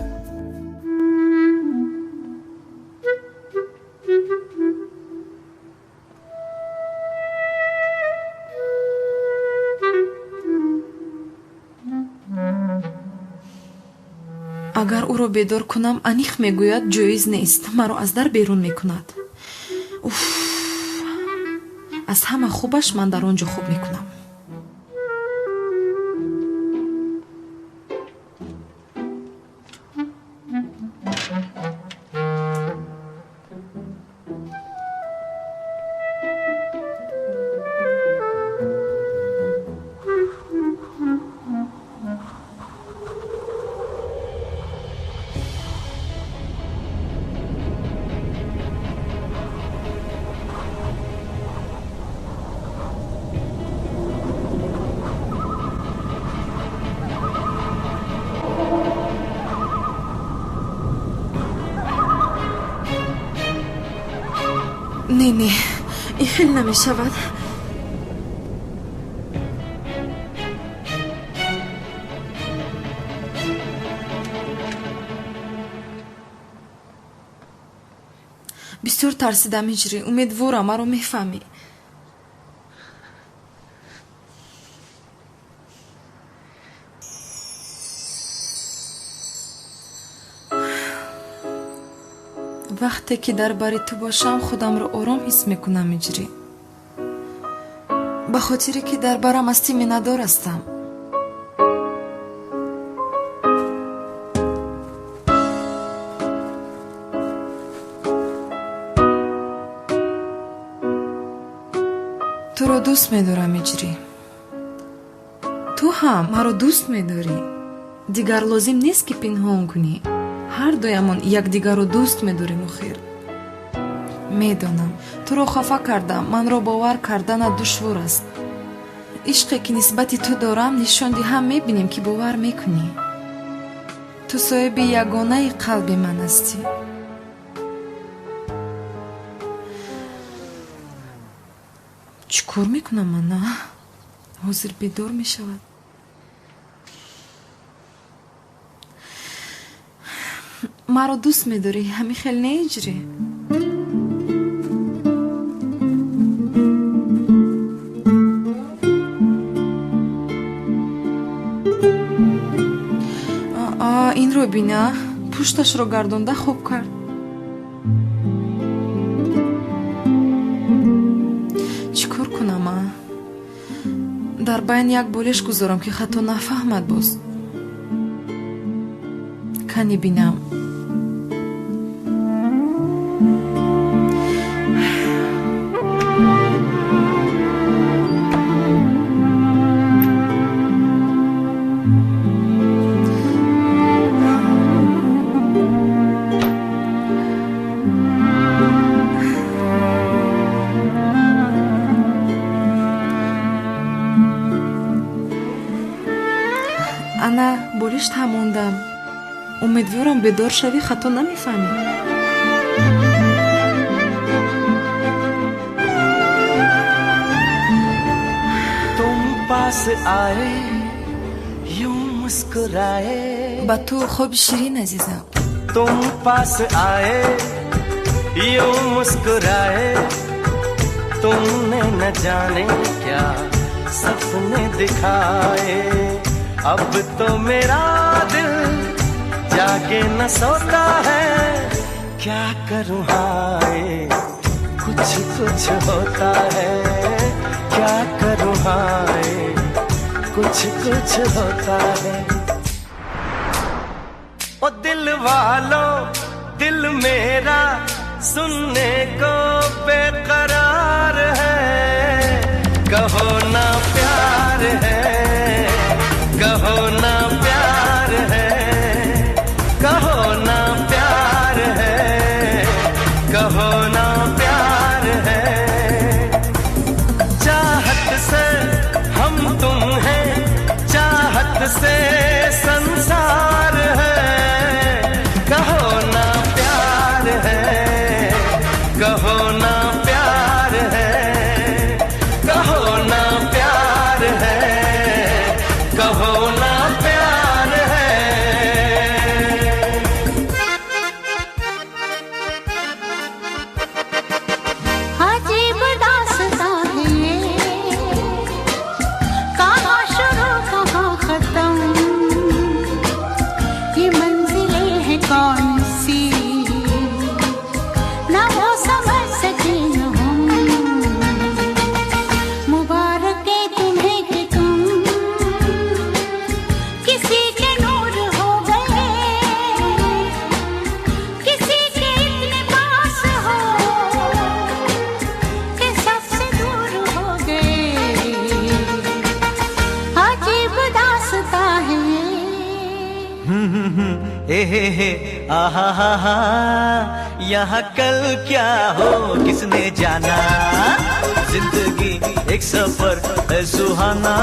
Агар ӯро бедор кунам, аниқ мегӯяд, ҷоиз нест, маро аз дар берун мекунад. Уф, аз ҳама хубаш ман дар он ҷо хоб мекунам. Не, не, ин хел намешавад. Бисёр тарсидам, Ҳиҷрӣ. Умедворам, маро мефаҳмӣ. Вақте ки дар бари ту бошам, худамро ором ҳис мекунам, Ҳиҷрӣ. Ба хотире ки дар барам ҳастӣ, миннатдор ҳастам. Туро дӯст медорам, Ҳиҷрӣ. Ту ҳам маро дӯст медорӣ. Дигар лозим нест, ки пинҳон кунӣ. Ҳар дуямон якдигарро дӯст медорем. Охир медонам, туро хафа кардам. Манро бовар карданат душвор аст. Ишқе ки нисбати ту дорам, нишон диҳам, мебинем, ки бовар мекунӣ. Ту соҳиби ягонаи қалби ман ҳастӣ. Чӣ кор мекунам ман? А ҳозир бедор мешавад. Маро дӯст медорӣ, ҳамин хел не, Ҳиҷрӣ? Инро бина, пушташро гардонда хоб кард. Чӣ кор кунам? А дар байн як болиш гузорам, ки хато нафаҳмад. Боз кани бинам. Ана болишт ҳам мондам. Умедворам, бедор шавӣ, хато намефаҳмӣ. तुम पास आए यूं मुस्कुराए। Ба ту хоби ширин, азизам. तुम पास आए यूं मुस्कुराए, तुमने न जाने क्या सपने दिखाए। अब तो मेरा दिल जागे न सोता है, क्या करूं हाय कुछ कुछ होता है, क्या करूं हाय कुछ कुछ होता है। ओ दिल वालों दिल मेरा सुनने को बेकरार है, कहो ना प्यार है, कहो ना प्यार है, कहो ना प्यार है, कहो ना प्यार है। चाहत से हम तुम हैं, चाहत से संसार है, कहो ना प्यार है, कहो ना प्यार है, कहो ना प्यार है, कहो ना प्यार है। अजीब दास्तां है ये, कहाँ शुरू कहाँ खत्म, ये मंजिलें हैं कौन सी, ना वो समझ सके न हम। मुबारक है तुम्हें कि तुम किसी के नूर हो गए, किसी के इतने पास हो कि सबसे दूर हो गए। अजीब दास्तां है ये। हे हे हे आहा हा हा, यहाँ कल क्या हो किसने जाना, जिंदगी एक सफर है सुहाना,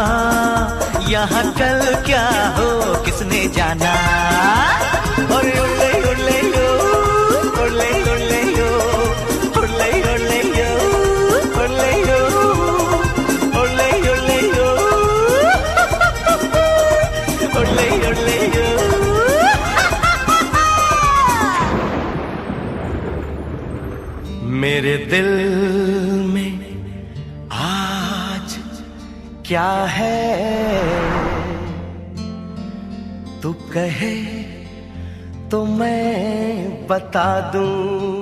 यहाँ कल क्या हो किसने जाना। ओरे ओले ओले यो, ओले ओले यो, ओले ओले यो, ओले यो, ओले ओले यो, ओले ओले यो। मेरे दिल में आज क्या है, तू कहे तो मैं बता दूं।